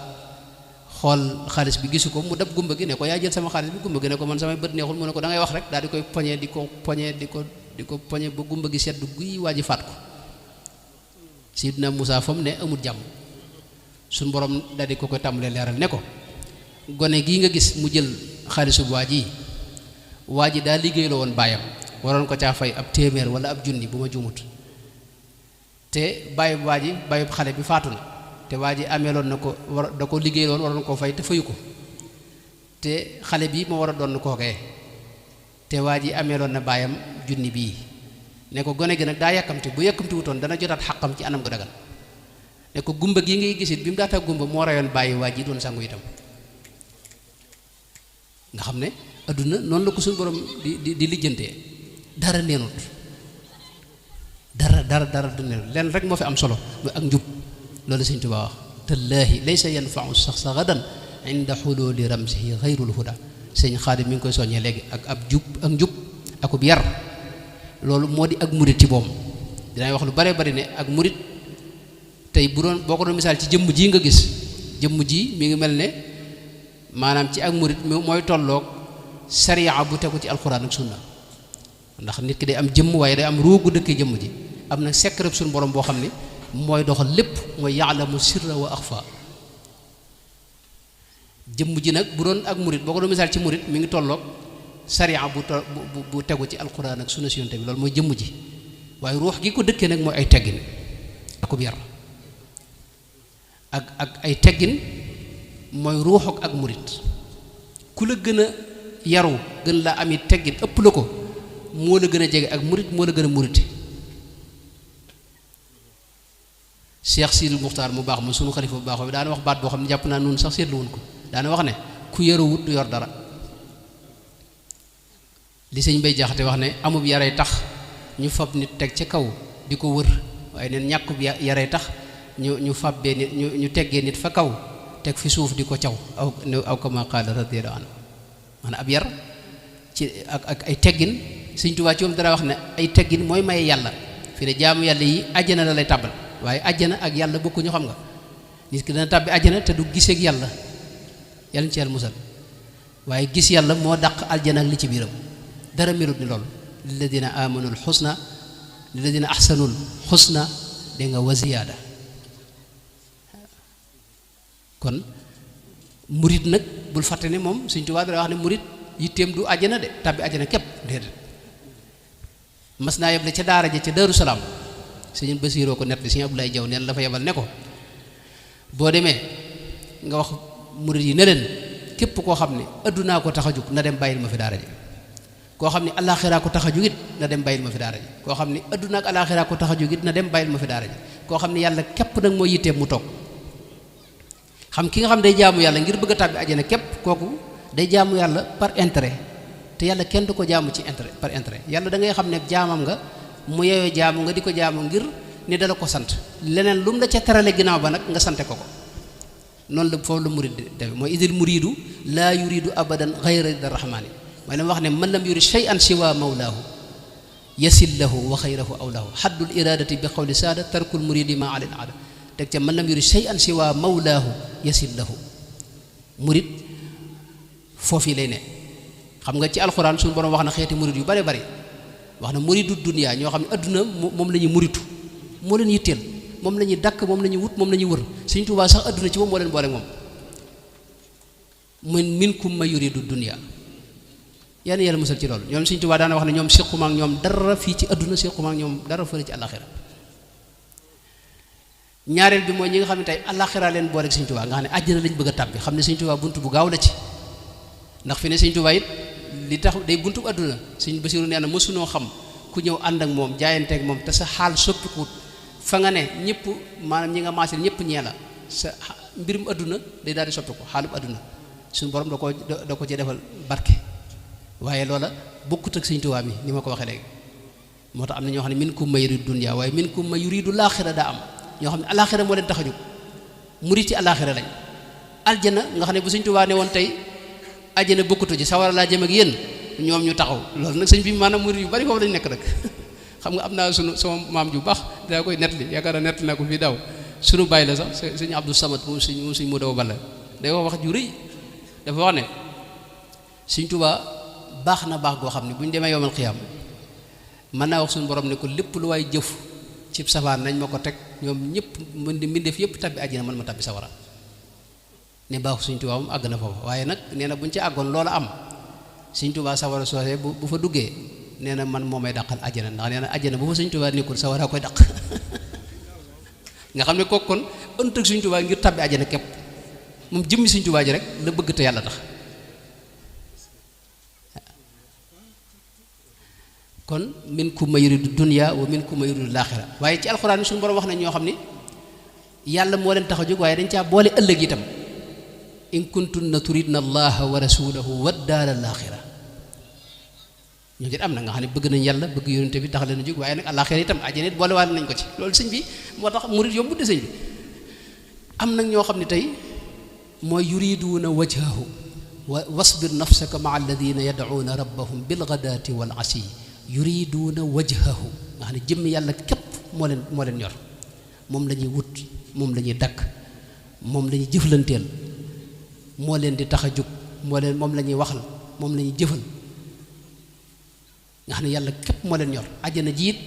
[SPEAKER 1] xool xaalis bi gisu ko mu dab gumba gi ne ko yaa jël sama xaalis bi gumba gi ne ko man samay bët neexul mu ne ko da ngay wax rek daal di koy poñe di ko poñe ba gumba gi sedd guy waa ji faat ko Seydina Muusa fa mu ne amul jàmm suñ borom daal di ko koy tàmbalee leeral ne ko gone gii nga gis mu jël xaalisu waa ji daa liggéey la woon baayam waroon ko caa fay ab téeméer wala ab junni bu ma jumut te bàyyi xale bi faatu na te waa ji ameeloon na ko da ko liggéey loon waroon koo fay te fayu ko te xale bi moo war a doon kookee te waa ji ameeloon na baayam junni bii ne ko gone gi nag daa yàkkamti bu yàkkamti wutoon dana jotaat xaqam ci anam gu dagal ne ko gumba gi ngay gisit bi mu daata gumba moo rayoon bàyyi waa ji doon sangu itam nga xam ne adduna noonu la ko suñu borom di lijjantee dara neenut dara du neenut lenn rek moo fi am solo mooy ak njub loolu Sëñ Tuubaa wax tallaahi laysa yanfau saxsa gadan inda xululi ramsihi xayrul huda sëñ Xaadim mi ngi koy soññee léegi ak njub akub yar loolu moo di ak murit ci boom dinaay wax lu bare bari ne ak murit tey boo ko doon misaal ci jëmm ji nga gis jëmm ji mi ngi mel ne maanaam ci ak murit mooy tolloog sariya bu tegu ci alxuraan ak sunna ndax nit ki day am jëmm waaye day am ruugu dëkkee jëmm ji am na secret suñu borom boo xam ne mooy doxal lépp mooy yaalamu sirra wa axfa jëmm ji nag bu doon ak murit boo ko doon misaal ci murit mi ngi tolloog sariya bu tegu ci alquran ak sunna si yonte bi loolu mooy jëmm ji waaye ruux gi ko dëkkee nag mooy ay teggin akub yar ak ay teggin mooy ruuxuk ak murit ku la gën a yaru gën laa ami teggin ëpp la ko moo la gën a jege ak murit moo la gën a muriti Cheikh Sidil Muxtaar mu baax ma sunu xalifa bu baax bi daana wax baat boo xam ne jàpp naa noonu sax seetlu woon ko daana wax ne ku yaruwut du yor dara li sëñ Bay Jaxate wax ne amub yaree tax ñu fab nit teg ca kaw di ko wër waaye neen ñàkkub yaree tax ñu fabbee nit ñu teggee nit fa kaw teg fi suuf di ko caw aw kama qaala radiyallahu anhu maanaam ab yar ci ak ay teggin Sëñ Tuubaa ci moom dara wax ne ay teggin mooy maye yàlla fi ne jaamu yàlla yi àjjana la lay tàbbal waaye àjjana ak yàlla bokkuñu xam nga nit ki dana tàbbi àjjana te du giseeg yàlla yàlla ci yàlla musal waaye gis yàlla moo dàq aljana ak li ci biiram dara melut ni loolu lilladina amanul xusna lilladina ahsanul xusna dégg nga wa ziyaada kon murit nag bul fàtte ne moom Sëñ Tuubaa dara wax ne murit yitteem du àjjana de tàbbi àjjana képp déedéet mas naa yeble ca daara ja ca Daaru Salaam sëñ Basiiroo ko nett li sëñ Abdoulaye Jaw neen la fa yebal ne ko boo demee nga wax murit yi ne leen képp koo xam ne addunaa ko tax a jug na dem bàyyil ma fi daara ji koo xam ne alaaxiraa ko tax a jug it na dem bàyyil ma fi daara ji koo xam ne adduna ak alaaxiraa ko tax a jug it na dem bàyyil ma fi daara ji koo xam ne yàlla képp nag mooy yitteem mu toog xam ki nga xam day jaamu yàlla ngir bëgg a tàbbi àjjana képp kooku day jaamu yàlla par intérêt te yàlla kenn du ko jaamu ci intérêt par intérêt yàlla da ngay xam ne jaamam nga mu yeyoo jaamu nga di ko jaamu ngir ni dala ko sant leneen lu mu la ca terale ginnaaw ba nag nga sante ko noonu la foofu la murid def mooy idil muridu laa yuridu abadan ghayra rida rahmaani mooy la wax ne man lam yurid shay'an siwa mawlaahu yasil lahu wa xayrahu awlaahu haddul iradati bi qawli saada tarkul muridi ma alil aada teg ca man lam yurid shay'an siwa mawlaahu yasil lahu murid foofu lay ne xam nga ci alxuraan suñu borom wax na xeeti murid yu bare bare wax na muridu dunya ñoo xam ne adduna moom la ñuy muritu moo leen yitteel moom la ñuy dakk moom la ñuy wut moom la ñuy wër Sëñ Tuubaa sax adduna ci moom moo leen boole moom minkum man yuridu dunya yàlla yàlla musal ci loolu ñoom Sëñ Tuubaa daana wax ne ñoom séquma ak ñoom dara fii ci adduna séquma ak ñoom dara fële ci àllaxira ñaareel bi mooy ñi nga xam ne tey àllaxira leen boole ak Sëñ Tuubaa nga xam ne àjjana lañ bëgg a tàbbi xam ne Sëñ Tuubaa buntu bu gaaw la ci ndax fi ne Sëñ Tuubaa it li tax day buntu bu adduna Sëñ Basiru nee na mësunoo xam ku ñëw ànd ak moom jaayanteeg moom te sa xaal soppikuut fa nga ne ñëpp maanaam ñi nga maasee ñëpp ñee la sa mbirum adduna day daal di soppi ko xaalub adduna suñu borom da ko ci defal barke waaye loola bokkut ak Sëñ Tuubaa mi ni ma ko waxee léegi moo tax am na ñoo xam ne minkum man yuridu dunya waaye minkum man yuridu laaxira daa am ñoo xam ne alaaxira moo leen tax a jóg murit ci alaaxira lañ aljana nga xam ne bu Sëñ Tuubaa ne woon tey aljana bokkutu ci sawara laa jëm ak yéen ñoom ñu taxaw loolu nag sëñ bi maanaam murit yu bari foofu lañ nekk nag xam nga am naa sama maam ju baax daa koy nettali yaakaar naa nettali naa ko fii daaw sunu bàyyi la sax sëñ Abdou Samad moom sëñ mu daw balla day wax ju rëy dafa wax ne Sëñ Tuubaa baax na baax goo xam ne bu ñu demee yowmal xiyaam mën naa wax suñu borom ne ko lépp lu waay jëf ci safaan nañ ma ko teg ñoom ñëpp mbindeef yëpp tabbi àjjana man ma tabbi sawara ne baaxu Sëñ Tuubaa moom àgg na foofu waaye nag nee na bu ñu ci àggoon loola am Sëñ Tuubaa sawara soosee bu fa duggee nee na man moo may dàqal àjjana ndax nee na àjjana bu fa Sëñ Tuubaa nekkul sawara koy dàq nga xam ne kooku kon ënt ak Sëñ Tuubaa ngir tabbi àjjana képp moom jëmmi Sëñ Tuubaa ji rek la bëgg te yàlla tax kon minkum man yuridu dunya wa minkum man yuridu laaxira waaye ci alxuraan bi suñu borom wax nañ ñoo xam ne yàlla moo leen tax a jóg waaye dañ caa boole ëllëg itam in kuntunna turidna allaha wa rasulahu wa daara laaxira ñoo jët am na nga xam ne bëgg nañ yàlla bëgg yonente bi tax leen a jóg waaye nag àllaaxira itam àjjana it boole waale nañ ko ci loolu sëñ bi moo tax murid yombu de sëñ bi am nag ñoo xam ne tey mooy yuriduuna wajhahu wa wasbir nafsaka maa alladina yad'uuna rabbahum bilgadaati wal asiyi yuriduuna wajhahu nga xam ne jëmm yàlla képp moo leen ñor moom la ñuy wut moom la ñuy dakk moom la ñuy jëflanteel moo leen di tax a jóg moom la ñuy waxal moom la ñuy jëfal nga xam ne yàlla képp moo leen ñor àjjana jiit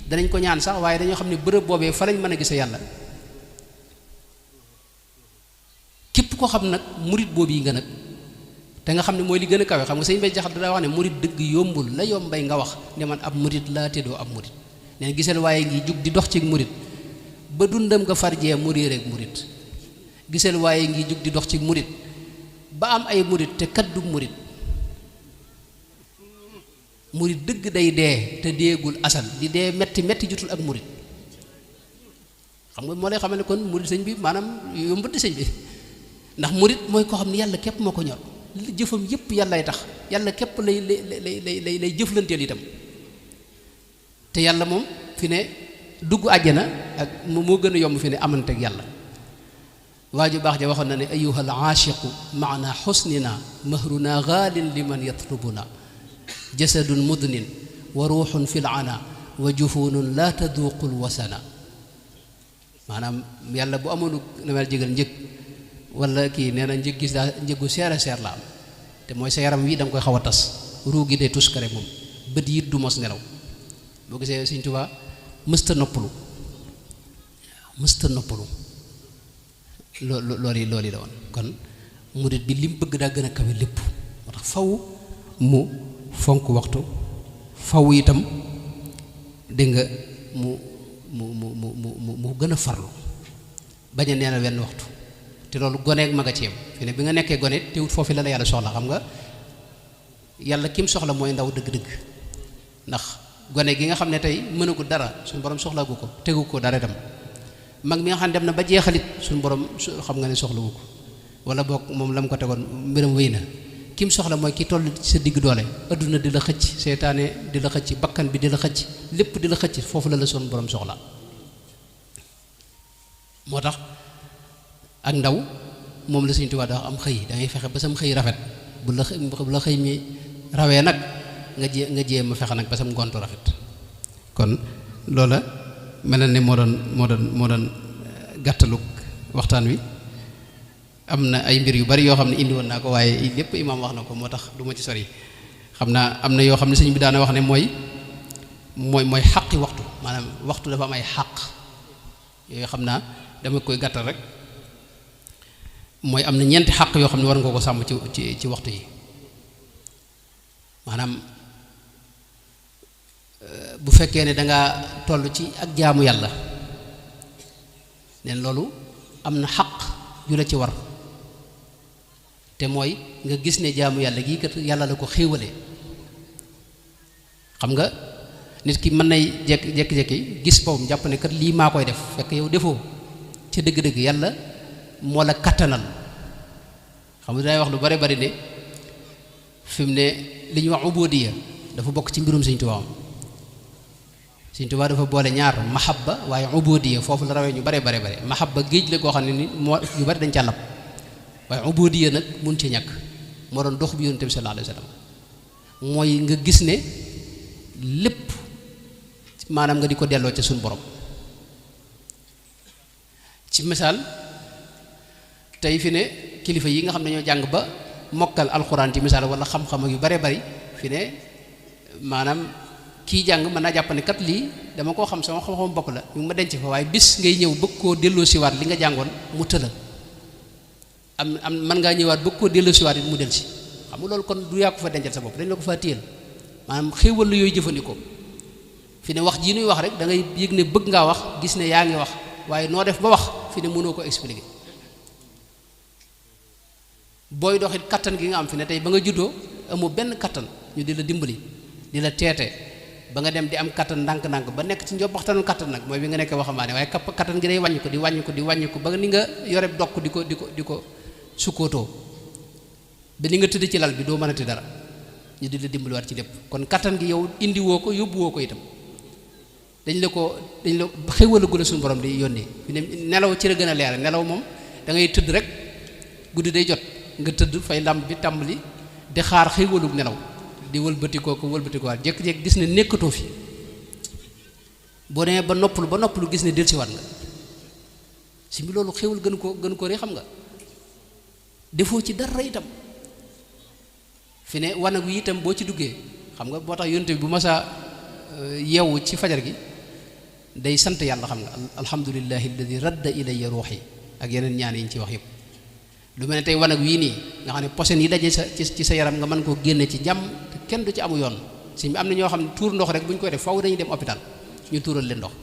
[SPEAKER 1] danañ ko ñaan sax waaye dañoo xam ne bërëb boobee fa lañ mën a gise yàlla képp koo xam ne bëgg nga yàlla bëgg yonente bi tax leen a jóg waaye nag àllaaxira itam àjjana it boole waale nañ ko ci loolu sëñ bi moo tax murid yombu de sëñ bi am nag ñoo xam ne tey mooy yuriduuna wajhahu wa wasbir nafsaka maa alladina yad'uuna rabbahum bilgadaati wal asiyi yuriduuna wajhahu nga xam ne jëmm yàlla képp moo leen ñor moom la ñuy wut moom la ñuy jëflanteel moo leen di tax a jóg moom la ñuy waxal moom la ñuy jëfal nga xam ne yàlla képp moo leen ñor àjjana jiit danañ ko ñaan sax waaye dañoo xam ne bërëb boobee fa lañ mën a gise yàlla képp ko xam nag murit boobu yi nga nag te nga xam ne mooy li gën a kawe xam nga sëñ Bay Jaxate daa wax ne murit dëgg yombul la yombay nga wax ne man ab murit laa te doo ab murit neen gisal waaye ngi jug di dox ci murit ba dundam nga farjee mu réer ak murit gisal waaye ngi jug di dox ci murit ba am ay murit te kaddu murit murit dëgg day dee te deegul asal di dee metti metti jutul ak murit xam nga moo lay xamal ne kon murit sëñ bi maanaam yombut di sëñ bi ndax murit mooy koo xam ne yàlla képp moo ko ñor jëfam yëpp yàllay tax yàlla képp lay jëflanteel itam te yàlla moom fi ne dugg àjjana ak moo gën a yomb fi ne amante ak yàlla waa ju baax ja waxoon na ne ayyuhal aashiqu maana xusnina mahruna gaalin liman yatlubuna jasadun mudnin wa ruuxun fil ana wa jufunun la taduqul wasana maanaam yàlla bu amoonu damel jégal njëg wala kii nee na njëg gis daa njëgu seer a seer la am te mooy sa yaram wi da nga koy xaw a tas ruu gi day tuskare moom bët yi du mos nelaw boo gisee Sëñ Tuubaa mësta noppalu loolu yi la woon kon murit bi lim bëgg daa gën a kawe lépp moo tax faw mu fonk waxtu faw itam dégg nga mu gën a farlu bañ a nee na wenn waxtu te loolu goneeg ma nga ci yem fi ne bi nga nekkee gone teewut foofu la yàlla soxla xam nga yàlla kim soxla mooy ndaw dëgg-dëgg ndax gone gi nga xam ne tey mënagu dara suñu borom soxlaagu ko tegu ko dara itam mag mi nga xam ne dem na ba jeexalit suñu borom xam nga ne soxlawu ko wala boog moom la mu ko tegoon mbiram wéy na kim soxla mooy ki toll ci sa digg doole adduna di la xëcc seytaane di la xëcc bakkan bi di la xëcc lépp di la xëcc foofu la suñu borom soxla moo tax ak ndaw moom la Sëñ Tuubaa daa am xëy dangay fexe ba sam xëy rafet bu la xëy mi rawee nag nga jéem a fexe nag ba sam ngontu rafet kon loola mel na ne moo doon gàttalug waxtaan wi am na ay mbir yu bari yoo xam ne indi woon naa ko waaye lépp imaam wax na ko moo tax du ma ci sori xam naa am na yoo xam ne sëñ bi daana wax ne mooy xaqi waxtu maanaam waxtu dafa am ay xaq yooyu xam naa dama koy gàttal rek mooy am na ñeenti xaq yoo xam ne war nga ko sàmm ci waxtu yi maanaam bu fekkee ne dangaa toll ci ak jaamu yàlla neen loolu am na xaq ju la ci war te mooy nga gis ne jaamu yàlla gii kat yàlla la ko xéewale xam nga nit ki mën nay jekki-jekki gis boppam jàpp ne kat lii maa koy def fekk yow defoo ca dëgg-dëgg yàlla moo la kattanal xam nga day wax lu bare bari ne fi mu ne li ñuy wax ubudiya dafa bokk ci mbirum Sëñ Tuubaa Sëñ Tuubaa dafa boole ñaar mahabba waaye ubudiya foofu la rawee ñu bare mahabba géej la koo xam ne ni moo ñu bari dañ ca lab waaye ubudiya nag mun ci ñàkk moo doon dox bi Yonent bi sallallahu alayhi wa sallam mooy nga gis ne lépp maanaam nga di ko delloo ca suñu borom ci misaal tey fi ne kilifa yi nga xam ne ñoo jàng ba mokkal alxuraan ci misaal wala xam-xam yu bare bari fi ne maanaam kii jàng mën naa jàpp ne kat lii dama koo xam sama xam-xam bopp la ñu ma denc fa waaye bis ngay ñëw bëgg koo delloo siwaat li nga jàngoon mu tëla am mën ngaa ñëwaat bëgg koo delloo siwaat it mu del si xam nga loolu kon du yaa ko fa dencal sa bopp dañ la ko fa téyel maanaam xéewal la yooyu jëfandikoo fi ne wax jii nuy wax rek da ngay yëg ne bëgg ngaa wax gis ne yaa ngi wax waaye noo def ba wax fi ne mënoo ko expliquer booy doxit kattan gi nga am fi ne tey ba nga juddoo amoo benn kattan ñu di la dimbali di la teete ba nga dem di am kattan ndànk-ndànk ba nekk ci njobbaxtanu kattan nag mooy bi nga nekk waxambaane waaye kattan gi day wàññi ko di wàññi ko ba ni nga yore dokk di ko sukkootoo ba ni nga tëdd ci lal bi doo mënati dara ñu di la dimbaliwaat ci lépp kon kattan gi yow indi woo ko yóbbu woo ko itam dañ la xéwalagu la suñu borom di yónnee fi ne nelaw ci la gën a leer nelaw moom da ngay tëdd rek guddi day jot nga tëdd fay lamb bi tàmbali di xaar xéwalug nelaw di wëlbatikoo waat jékki-jékki gis ne nekkatoo fi boo demee ba noppalu gis ne dellusiwaat nga si bi loolu xéwal gën ko rek xam nga defoo ci dara itam fi ne wanag wi itam boo ci duggee xam nga boo tax yonte bi bu masaa yeewu ci fajar gi day sant yàlla xam nga alhamdulillahi alladi radda ilayya ruuxi ak yeneen ñaan yi ñu ci wax yëpp lu mel ne tey wanag wii nii nga xam ne posen yi daje sa ci sa yaram nga mën koo génne ci jàmm te kenn du ci amu yoon sëñ bi am na ñoo xam ne tuur ndox rek bu ñu koy def faw dañuy dem hôpital ñu tuural leen ndox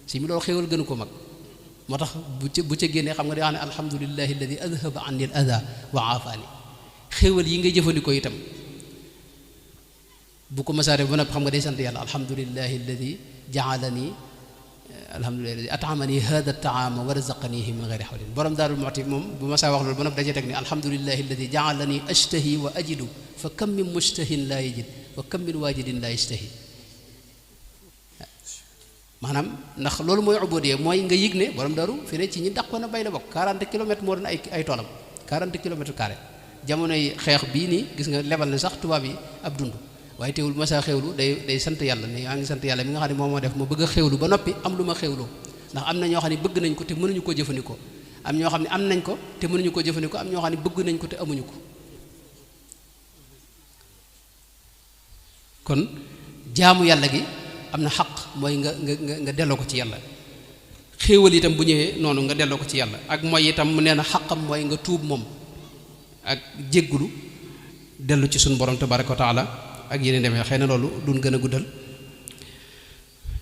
[SPEAKER 1] sëñ bi loolu xéewal gënu ko mag moo tax bu ca génnee xam nga day wax ne alhamdulillahi alladi adhaba anni al adha wa aafani xéewal yi ngay jëfandikoo itam bu ko masaare ba nag xam nga day sant yàlla alhamdulillahi alladi jaalani alhamdulillahi alladi atamani hada taama wa razaqanihi min gayri hawlin borom Daarul Muxti moom bu masaa wax loolu ba nag dajee teg ni alhamdulillahi alladi jaalani ashtahi wa ajidu fa kam min mushtahin laa yajid wa kam min waajidin laa yashtahi maanaam ndax loolu mooy ubudiyya mooy nga yëg ne borom Daaru fi ne ci ñi dàqoon a bay la bokk 40 kilomètres moo doon ay toolam 40 kilomètres carré jamonoy xeex bii nii gis nga lebal na sax tubaab yi ab dund waaye teewul masaa xewlu day sant yàlla ne yaa ngi sant yàlla mi nga xam ne moom moo def ma bëgg a xewlu ba noppi am lu ma xewloo ndax am na ñoo xam ne bëgg nañ ko te mënuñu koo jëfandikoo am ñoo xam ne am nañ ko te mënuñu koo jëfandikoo am ñoo xam ne bëgg nañ ko te amuñu ko kon jaamu yàlla gi am na xaq mooy nga delloo ko ci yàlla xéewal itam bu ñëwee noonu nga delloo ko ci yàlla ak mooy itam mu nee na xaqam mooy nga tuub moom ak jéggulu dellu ci suñu borom tabaraka wa taala ak yeneen demee xëy na loolu duñ gën a guddal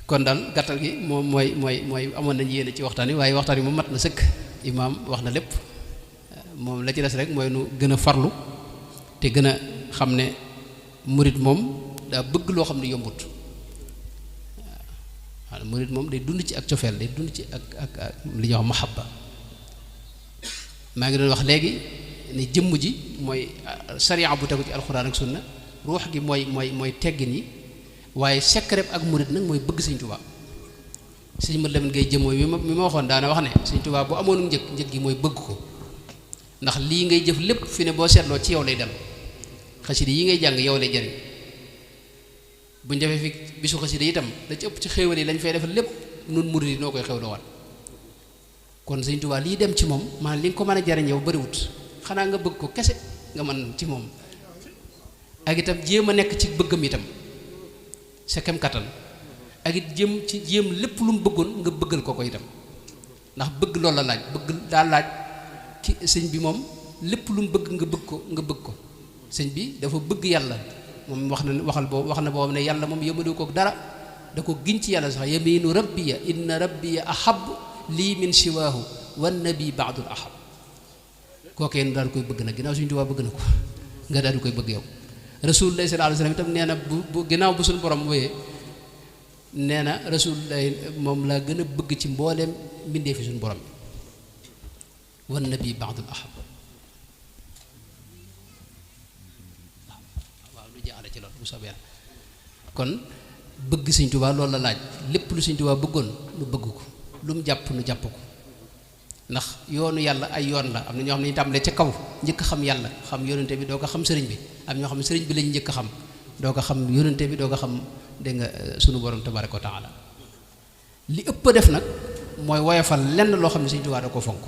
[SPEAKER 1] kon daal gàttal gi moom mooy amoon nañ yéene ci waxtaan wi waaye waxtaan wi moom mat na sëkk imaam wax na lépp moom la ci des rek mooy nu gën a farlu te gën a xam ne murit moom daa bëgg loo xam ne yombut waaw murit moom day dund ci ak cofeel day dund ci ak li ñuy wax mahabba maa ngi doon wax léegi ne jëmm ji mooy sariya bu tegu ci alxuraan ak sunna ruux gi mooy teggin yi waaye secret ak murit nag mooy bëgg Sëñ Tuubaa sëñ ma Lamin ngay jëmmoo mi ma waxoon daana wax ne Sëñ Tuubaa bu amoon njëg gi mooy bëgg ko ndax lii ngay jëf lépp fi ne boo seetloo ci yow lay dem xasida yi ngay jàng yow lay jariñ buñ defee fi bisu xasida itam da ci ëpp ci xéewal yi lañ fay defal lépp nun murit yi noo koy xew dowaat kon Sëñ Tuubaa lii dem ci moom maanaam li nga ko mën a jariñ yow bariwut xanaa nga bëgg ko kese nga mën ci moom ak itam jéem a nekk ci bëggam itam sa kem kattan ak it jéem lépp lu mu bëggoon nga bëggal ko itam ndax bëgg loolu la laaj bëgg daa laaj ki sëñ bi moom lépp lu mu bëgg nga bëgg ko sëñ bi dafa bëgg yàlla moom wax na boobu ne yàlla moom yëmaliwu ko dara da ko giñ ci yàlla sax yaminu rabbiya inna rabbiya ahab lii min siwaahu wan nabi baadul ahab kookee nu daal koy bëgg nag ginnaaw Sëñ Tuubaa bëgg na ko nga daal di koy bëgg yow rasulullah sallallahu alayhi wasallam itam nee na bu ginnaaw bu suñu borom wéyee nee na rasulullah moom laa gën a bëgg ci mbooleem mbindee fi suñu borom bi wan nabi baadul ahab waaw lu jaale ci loolu bu soobee kon bëgg Sëñ Tuubaa loolu la laaj lépp lu Sëñ Tuubaa bëggoon nu bëgg ko lu mu jàpp nu jàpp ko ndax yoonu yàlla ay yoon la am na ñoo xam ne ñu tàmbalee ca kaw njëkk xam yàlla xam yonente bi doo ko xam sëriñ bi am ñoo xam ne sëriñ bi lañ njëkk xam doo ko xam yonente bi doo ko xam dégg nga sunu borom tabaraka wa taala li ëpp a def nag mooy woyofal lenn loo xam ne Sëñ Tuubaa da ko fonk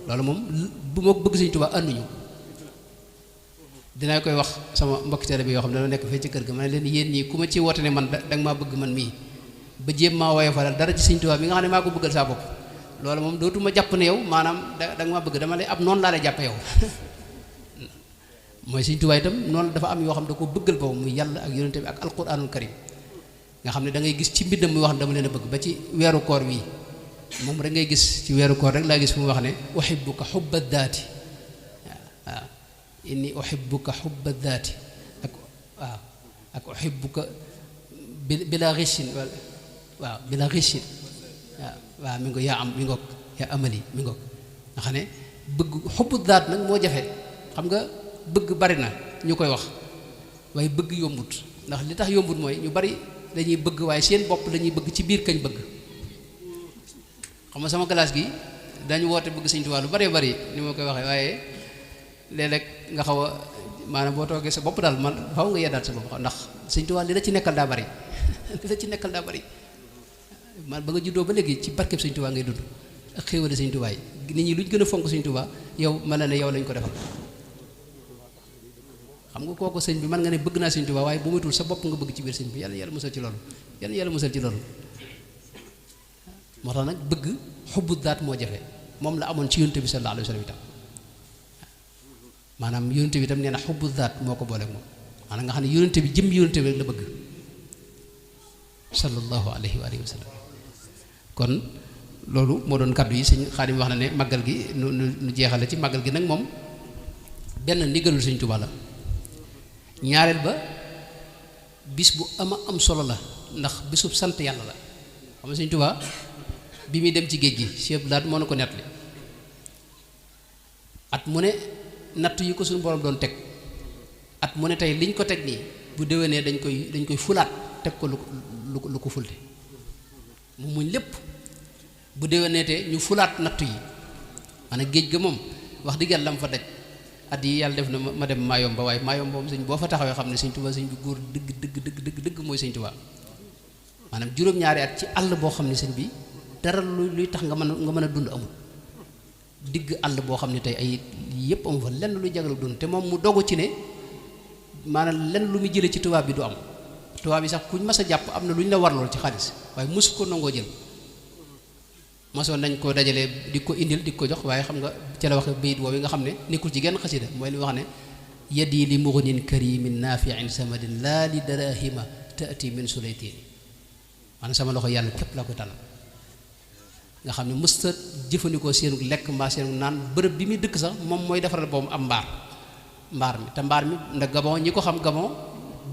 [SPEAKER 1] loolu moom bu ma bëgg Sëñ Tuubaa ànduñu dinaa koy wax sama mbokki taalibe bi yoo xam ne dañoo nekk fee ci kër ga ma ne leen yéen ñii ku ma ci woote ne man da nga maa bëgg man mii ba jéem maa woyofalal dara ci Sëñ Tuubaa bi nga xam ne maa ko bëggal saa bopp loolu moom dootuma jàpp ne yow maanaam da nga ma bëgg dama lay ab noonu laa lay jàppe yow mooy Sëñ Tuubaa itam noonu dafa am yoo xam ne da ko bëggal boppam muy yàlla ak yonente bi ak alquranul karim nga xam ne da ngay gis ci mbindam muy wax ne dama leen a bëgg ba ci weeru koor wii moom rek ngay gis ci weeru koor rek laa gis fu mu wax ne uhibbuka hubba daati waaw inni uhibbuka hubba daati ak waaw ak uhibbuka bila ghishin waaw bila ghishin waaw mi ngo yaa am mi ngoog yaa amali mi ngoog nga xam ne bëgg xubbu daat nag moo jafe xam nga bëgg bari na ñu koy wax waaye bëgg yombut ndax li tax yombut mooy ñu bari dañuy bëgg waaye seen bopp lañuy bëgg ci biir kañ bëgg xam nga sama classe gi dañu woote bëgg Sëñ Tuubaa lu bari bari ni ma koy waxee waaye léeg-léeg nga xaw a maanaam boo toogee sa bopp daal man faw nga yeddaat sa bopp ndax Sëñ Tuubaa li la ci nekkal daa bari li la ci nekkal daa bari man ba nga juddoo ba léegi ci barkeb Sëñ Tuubaa ngay dund ak xéewale Sëñ Tuubaa yi nit ñi lu ñu gën a fonk Sëñ Tuubaa yow mën na ne yow lañ ko defal xam nga kooku sëñ bi mën nga ne bëgg naa Sëñ Tuubaa waaye bu matul sa bopp nga bëgg ci biir sëñ bi yàlla musal ci loolu yàlla musal ci loolu moo tax nag bëgg xubbu daat moo jafe moom la amoon ci yonent bi sallallahu alayhi wa sallam itam maanaam yónente bi tam nee na xubbu zaat moo ko booleeg moom maanaam nga xam ne yónente bi jëm yónente bi rek la bëgg sallallahu alayhi wa alihi wa sallam kon loolu moo doon kaddu yi sëñ Xaadim wax na ne màggal gi nu jeexale ci màggal gi nag moom benn ndigalul sëñ Tuubaa la ñaareel ba bis bu am solo la ndax bisub sant yàlla la xam nga sëñ Tuubaa bi muy dem ci géej gi Cheikh Laat moo na ko nettali at mu ne natt yi ko suñu borom doon teg at mu ne tey liñ ko teg nii bu déwénee dañ koy fulaat teg ko lu ko fulte mu muñ lépp bu déwénee te ñu fulaat natt yi maanaam géej ga moom wax dëgg yàlla ma fa daj at yi yàlla def na ma dem Mayomba waaye Mayomba moom sëñ boo fa taxawee xam ne sëñ Tuubaa sëñ bi góor dëgg mooy sëñ Tuubaa maanaam juróom-ñaari at ci àll boo xam ne sëñ bi dara luy tax nga mën a dund amul digg àll boo xam ne tey ay yëpp amu fa lenn luy jagal dund te moom mu dogu ci ne maanaam lenn lu muy jëlee ci tubaab bi du am tubaab bi sax kuñ mas a jàpp am na lu ñu la warlool ci xaalis waaye mosu ko nangoo jël mosoon nañ ko dajalee di ko indil di ko jox waaye xam nga ca la waxe bayit woowu nga xam ne nekkul ci genn xasida mooy li wax ne yadi li mughnin karimin nafi'in samadin laa li darahima taati min sulaytini maanaam sama loxo yàlla képp laa ko tànn nga xam ne mësta jëfandikoo seenu lekk mbaa seenu naan bërëb bi muy dëkk sax moom mooy defaral boobu am mbaar mi te mbaar mi ndax Gabon ñi ko xam Gabon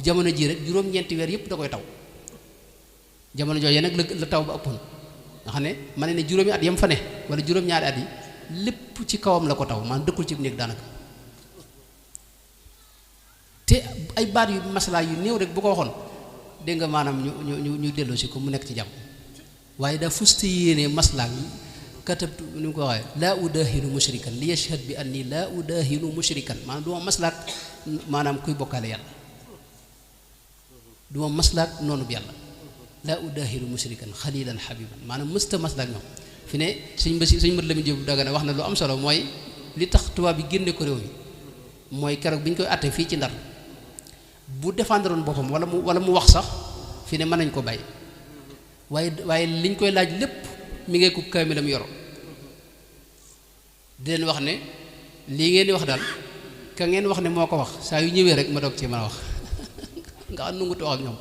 [SPEAKER 1] jamono ji rek juróom-ñeenti weer yëpp da koy taw jamono jooju nag la taw ba ëppoon nga xam ne ma ne juróomi at yam fa ne wala juróom-ñaari at yi lépp ci kawam la ko taw maanaam dëkkul ci néeg daanaka te ay baat yu maslaa yu néew rek bu ko waxoon dégg nga maanaam ñu delloo si ko mu nekk ci jàmm waaye daa fusti yéene maslaa yi katabtu ni mu ko waxee laa udahinu mushrikan li yashhad bi anni laa udahinu mushrikan maanaam du ma maslaak maanaam kuy bokkaale yàlla du ma maslaak noonu bi yàlla laa udahinu mushrikan xalilan habiban maanaam mësta maslaak ñoom fi ne suñ mët Lamin Jóob Dagana wax na lu am solo mooy li tax tubaab bi génne ko réew mi mooy keroog bi ñu koy àtte fii ci Ndar bu défendroon boppam wala mu wax sax fi ne mën nañ ko bàyyi waaye liñ koy laaj lépp mi ngi ko kaamilam yoro di leen wax ne lii ngeen di wax daal ka ngeen wax ne moo ko wax saa yu ñëwee rek ma doog ci mën a wax nga xam nu ngu wax ak ñoom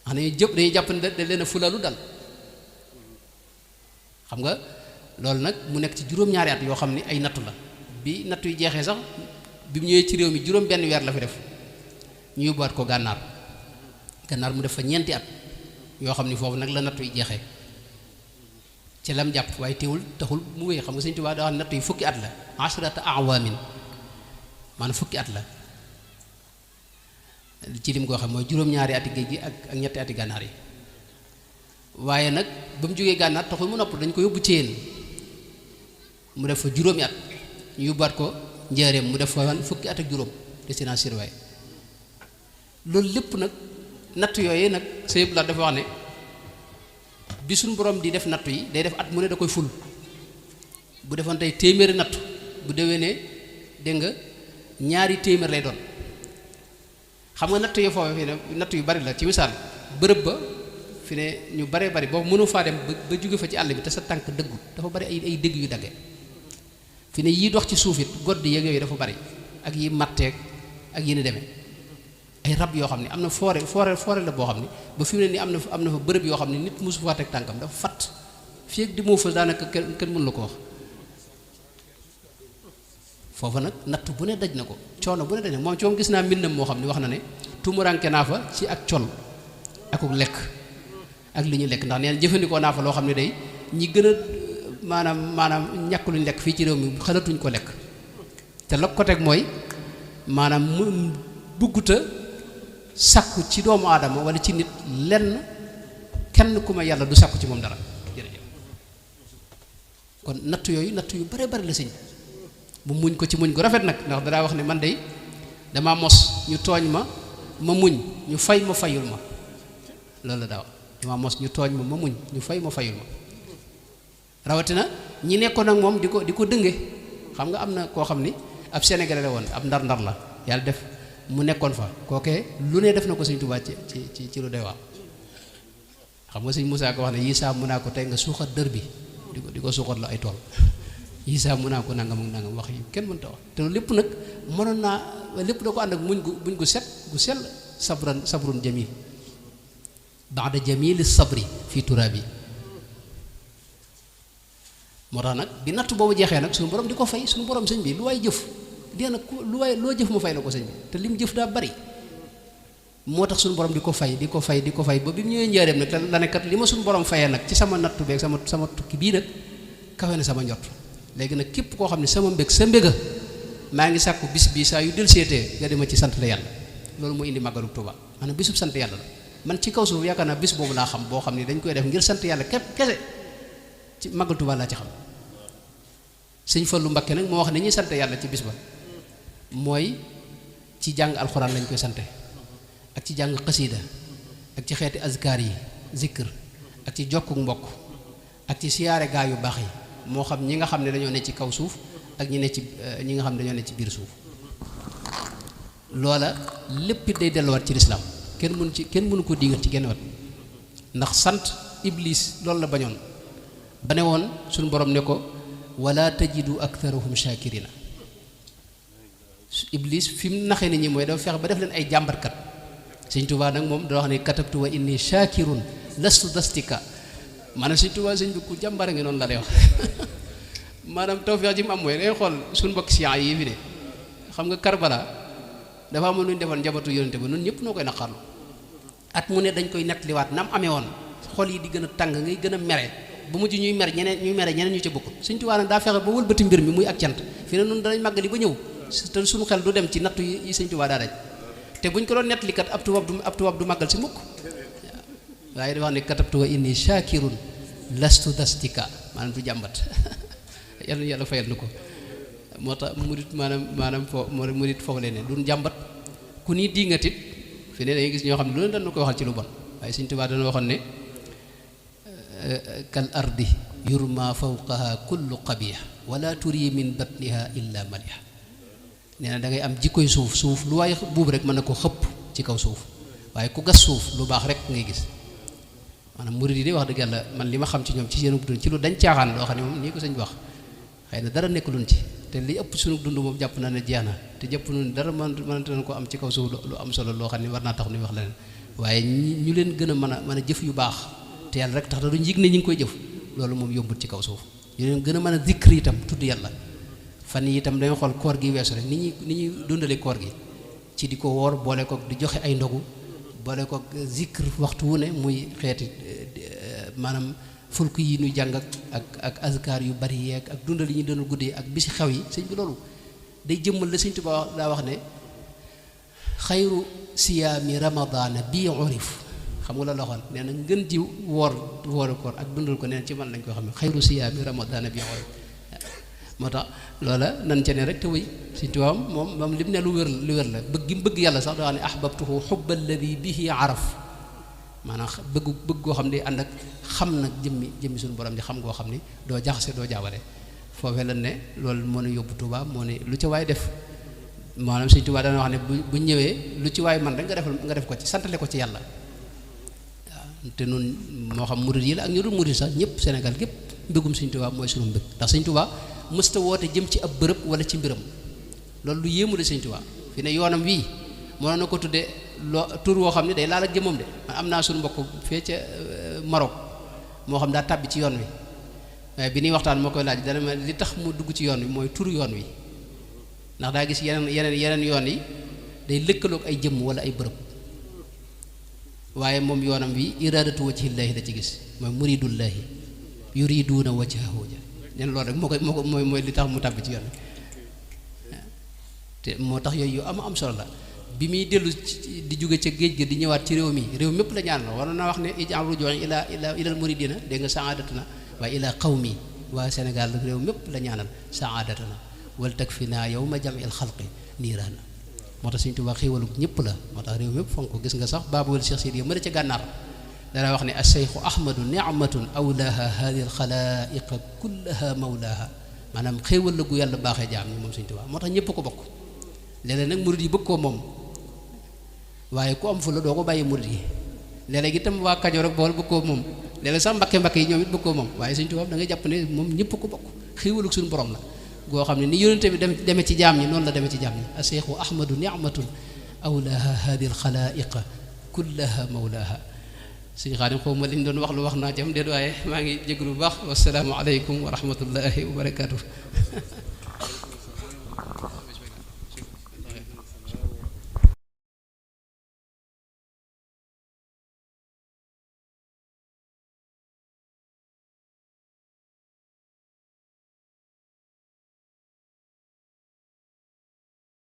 [SPEAKER 1] xam ne dañuy jàpp ne da leen a fulalu dal xam nga loolu nag mu nekk ci juróom-ñaari at yoo xam ne ay nattu la bi nattu yu jeexee sax bi mu ñëwee ci réew mi juróom benn weer la fi def ñu yóbbuwaat ko gànnaar mu def fa ñeenti at yoo xam ni foofu nag la nattu yi jeexee ci lam jàpp waaye teewul taxul mu wéy xam nga Sëñ Tuubaa daa wax nattu yi fukki at la ashrata awaamin maanaam fukki at la ci lim ko xam mooy juróom-ñaari ati géej gi ak ñetti ati gànnaar yi waaye nag ba mu jógee gànnaar taxul mu nopp dañ ko yóbbu Céyeen mu def fa juróomi at ñu yóbbuwaat ko Njaaréem mu def fa fukki at ak juróom destination surveillée loolu lépp nag natt yooyu nag sëñ la dafa wax ne bi suñu borom di def nattu yi day def at mu ne da koy ful bu defoon tey téeméeri nattu bu déwénee dégg nga ñaari téeméer lay doon xam nga natt yoo foofu fi ne natt yu bari la ci misaal bërëb ba fi ne ñu baree bari boobu mënu faa dem ba jóge fa ci àll bi te sa tànk dëggul dafa bari ay dëgg yu dagge fi ne yii dox ci suuf it godd yeeg yooyu dafa bari ak yi matteeg ak yi ni demee ay rab yoo xam ne am na forêt la boo xam ne ba fi mu ne nii am na fa bërëb yoo xam ne nit mosu faa teg tànkam dafa fat fii ak di moo fa daanaka kenn mënu la ko wax foofa nag natt bu ne daj na ko coono bu ne daj na moom ci moom gis naa mbindam moo xam ne wax na ne tumuranke naa fa ci ak col akuk lekk ak li ñu lekk ndax nee na jëfandikoo naa fa loo xam ne day ñi gën a maanaam ñàkk luñ lekk fii ci réew mi xalatuñ ko lekk te la ko teg mooy maanaam mu bugguta sàkku ci doomu aadama wala ci nit lenn kenn ku ma yàlla du sàkku ci moom dara jërëjëf kon natt yooyu natt yu bare bari la sëñ bu muñ ko ci muñ gu rafet nag ndax danaa wax ne man de damaa mos ñu tooñ ma muñ ñu fay ma fayul ma loolu la daa wax damaa mos ñu tooñ ma muñ ñu fay ma fayul ma rawatina ñi nekkoon ak moom di ko dënge xam nga am na koo xam ni ab sénégalais la woon ab ndar-ndar la yàlla def mu nekkoon fa kookee lu ne def na ko Sëñ Tuubaa ci lu doy waar xam nga Sëñ Musaa ko wax ne yii saa mun naa ko tey nga suuxat dër bi di ko suuxat la ay tool Isaa mu naa ko nangam ak nangam wax yi kenn mënta wax te lépp nag mënoon naa lépp da ko ànd ak muñ gu set gu sell sabrun jamil baada jamili sabri fii turaabi moo tax nag bi natt boobu jeexee nag suñu borom di ko fay suñu borom sëñ bi lu waay jëf dee nag lu waay loo jëf mu fay la ko sëñ bi te lim jëf daa bari moo tax suñu borom di ko fay ba bi mu ñëwee njaareem nag la ne kat li ma suñu borom fayee nag ci sama nattu beeg sama tukki bii nag kawe na sama njot léegi nag képp koo xam ne sama mbég sa mbéga maa ngi sàkku bis bii saa yu del seetee nga dema ci sant la yàlla loolu moo indi màggalu Tuuba maanaam bisub sant yàlla la man ci kaw suuf yaakaar naa bis boobu laa xam boo xam ne dañ koy def ngir sant yàlla kese ci màggal Tuuba laa ci xam sëñ Fallu Mbakke nag moo wax ne ñuy sant yàlla ci bis ba mooy ci jàng alxuraan lañ koy sante ak ci jàng xasiida ak ci xeeti azkar yi zikr ak ci jokkuk mbokk ak ci siyaare gaa yu baax yi moo xam ñi nga xam ne dañoo ne ci kaw suuf ak ñi nga xam ne dañoo ne ci biir suuf loola lépp day delluwaat ci lislaam kenn mënu ko digal ci genn wat ndax sant iblis loolu la bañoon ba ne woon suñu borom ne ko wala tajidu aktharahum shakirina iblis fi mu naxee nit ñi mooy dafa fexe ba def leen ay jàmbatkat sëñ Tuubaa nag moom da wax ne katabtu wa inni shakirun lastu dastika maanaam sëñ Tuubaa sëñ bi ku jàmbare ngi noonu la lay wax maanaam tawfeex ji mu am mooy day xool suñu mbokk siyaan yi fi ne xam nga Karbala dafa amoon lu ñu defoon njabootu yonente ba noonu ñëpp noo koy naqarlu at mu ne dañ koy nettaliwaat nam amee woon xol yi di gën a tàng ngay gën a mere ba mujj ñuy mere ñeneen ñu ca bokkul sëñ Tuubaa nag daa fexe ba wëlbati mbir mi muy ak cant fi ne noonu danañ màggali ba ñëw te suñu xel du dem ci nattu yi sëñ Tuubaa daa daj te buñ ko doon nettali kat ab tubaab du màggal si mukk waaye dafa wax ne katabtu wa inni shakirun lastu dastika maanaam du jàmbat yàlla fayal na ko moo tax murit maanaam murit foofu leen ne duñ jàmbat ku ni diingatit fi ne dangay gis ñoo xam ne lu leen dañ koy waxal ci lu bon waaye sëñ Tuubaa dana waxoon ne kal ardi yurma fawqaha kullu qabih wala turi min batniha illa maliha nee na da ngay am jikkoy suuf lu waaye buub rek mën na ko xëpp ci kaw suuf waaye ku gas suuf lu baax rek ngay gis maanaam murid yi de wax dëgg yàlla man li ma xam ci ñoom ci seen dund ci lu dañ caaxaan loo xam ne moom nii ko sëñ bi wax xëy na dara nekk luñ ci te li ëpp suñu dund moom jàpp na ne jeex na te jàpp nañu dara mënante nañ ko am ci kaw suuf lu am solo loo xam ne war naa tax nuy wax leneen waaye ñu leen gën a mën a jëf yu baax te yàlla rek tax da duñ yëg ne ñi ngi koy jëf loolu moom yombut ci kaw suuf ñu leen gën a mën a zikr itam tudd yàlla fan yi itam dañoo xool koor gi weesu rek ni ñuy dundale koor gi ci di ko woor boole ko di joxe ay ndogu boole ko zikr waxtu wu ne muy xeeti maanaam fulk yi ñuy jàng ak azkar yu bari yeeg ak dundal yi ñu doon guddee ak bisi xew yi sëñ bi loolu day jëmmal la sëñ Tuubaa daa wax ne xayru siyaami ramadana bi urif xam nga la loxoon nee na ngën ji wooru koor ak dundal ko nee na ci man lañ ko xam ne xayru siyaami ramadana bi urif moo tax loola nan ca ne rek te wëy sëñ Tuubaa moom lim ne lu wér la bëgg gi mu bëgg yàlla sax daa wax ne ahbabtuhu hubba alladi bihi araf maanaam bëgg goo xam ne ànd ak xam nag jëmmi suñu borom di xam goo xam ni doo jaxase doo jaawale foofee lan ne loolu moo ne yóbbu Tuubaa moo ne lu ci waay def maanaam sëñ Tuubaa dana wax ne bu ñëwee lu ci waay man rek nga def ko ci santale ko ci yàlla waaw te nun moo xam murid yi la ak ñu dul murid sax ñëpp Sénégal gépp mbégum sëñ Tuubaa mooy sunu mbég ndax sëñ Tuubaa mësta woote jëm ci ab bërëb wala ci mbiram loolu lu yéemu la sëñ Tuubaa fi ne yoonam wii mënoon na ko tuddee tur woo xam ne day laal ak jëmmam de man am naa suñu mbokk fee ca Maroc moo xam daa tàbbi ci yoon wi waaye bi ñuy waxtaan moo koy laaj dana ma li tax mu dugg ci yoon wi mooy turu yoon wi ndax daa gis yeneen yoon yi day lëkkaloog ay jëmm wala ay bërëb waaye moom yoonam wi iradatu wajhillaahi la ci gis mooy muridullaahi yuriduuna wajhahu ja nen loolu rek mooy li tax mu tàbbi ci yoon wi te moo tax yooyu yu am solo la bi muy dellu di jóge ca géej ga di ñëwaat ci réew mépp la ñaan la waroon na wax ne ij'al rujuu'i ilal muridina dégg nga saadatuna waaye ila qawmi waa Sénégal réew mépp la ñaanal saadatuna wal takfina yawma jam'il xalqi niiraana moo tax Sëñ Tuubaa xéewalu ñëpp la moo tax réew mépp fonk ko gis nga sax baabul Cheikh Sidi mën a ca gànnaar dana wax ne as-Seexu Ahmadu ni'matun awlaaha haadihi al-xalaa'iqa kullaha mawlaaha maanaam xéewal la gu yàlla baaxee jaam ñi moom Sëñ Tuubaa moo tax ñëpp ko bokk léeg-léeg nag murid yi bëgg koo moom waaye ku am fu la doo ko bàyyi murid yi léeg-léeg itam waa Kajoor ak Bawol bëgg koo moom léeg-léeg sax mbakke yi ñoom it bëgg koo moom waaye Sëñ Tuubaa da ngay jàpp ne moom ñëpp ko bokk xéewalug suñu borom la goo xam ne ni yónnente bi demee ci jaam ñi noonu la demee ci jaam ñi aseexu ahmadu nicmatun awlaaha hadi alxalaiqa kullaha mawlaaha suñu Xaadim xaw ma liñ doon wax lu wax naa jam déet waaye maa ngi jéglu bu baax wasalaamu aleykum wa rahmatullahi wa barakatuh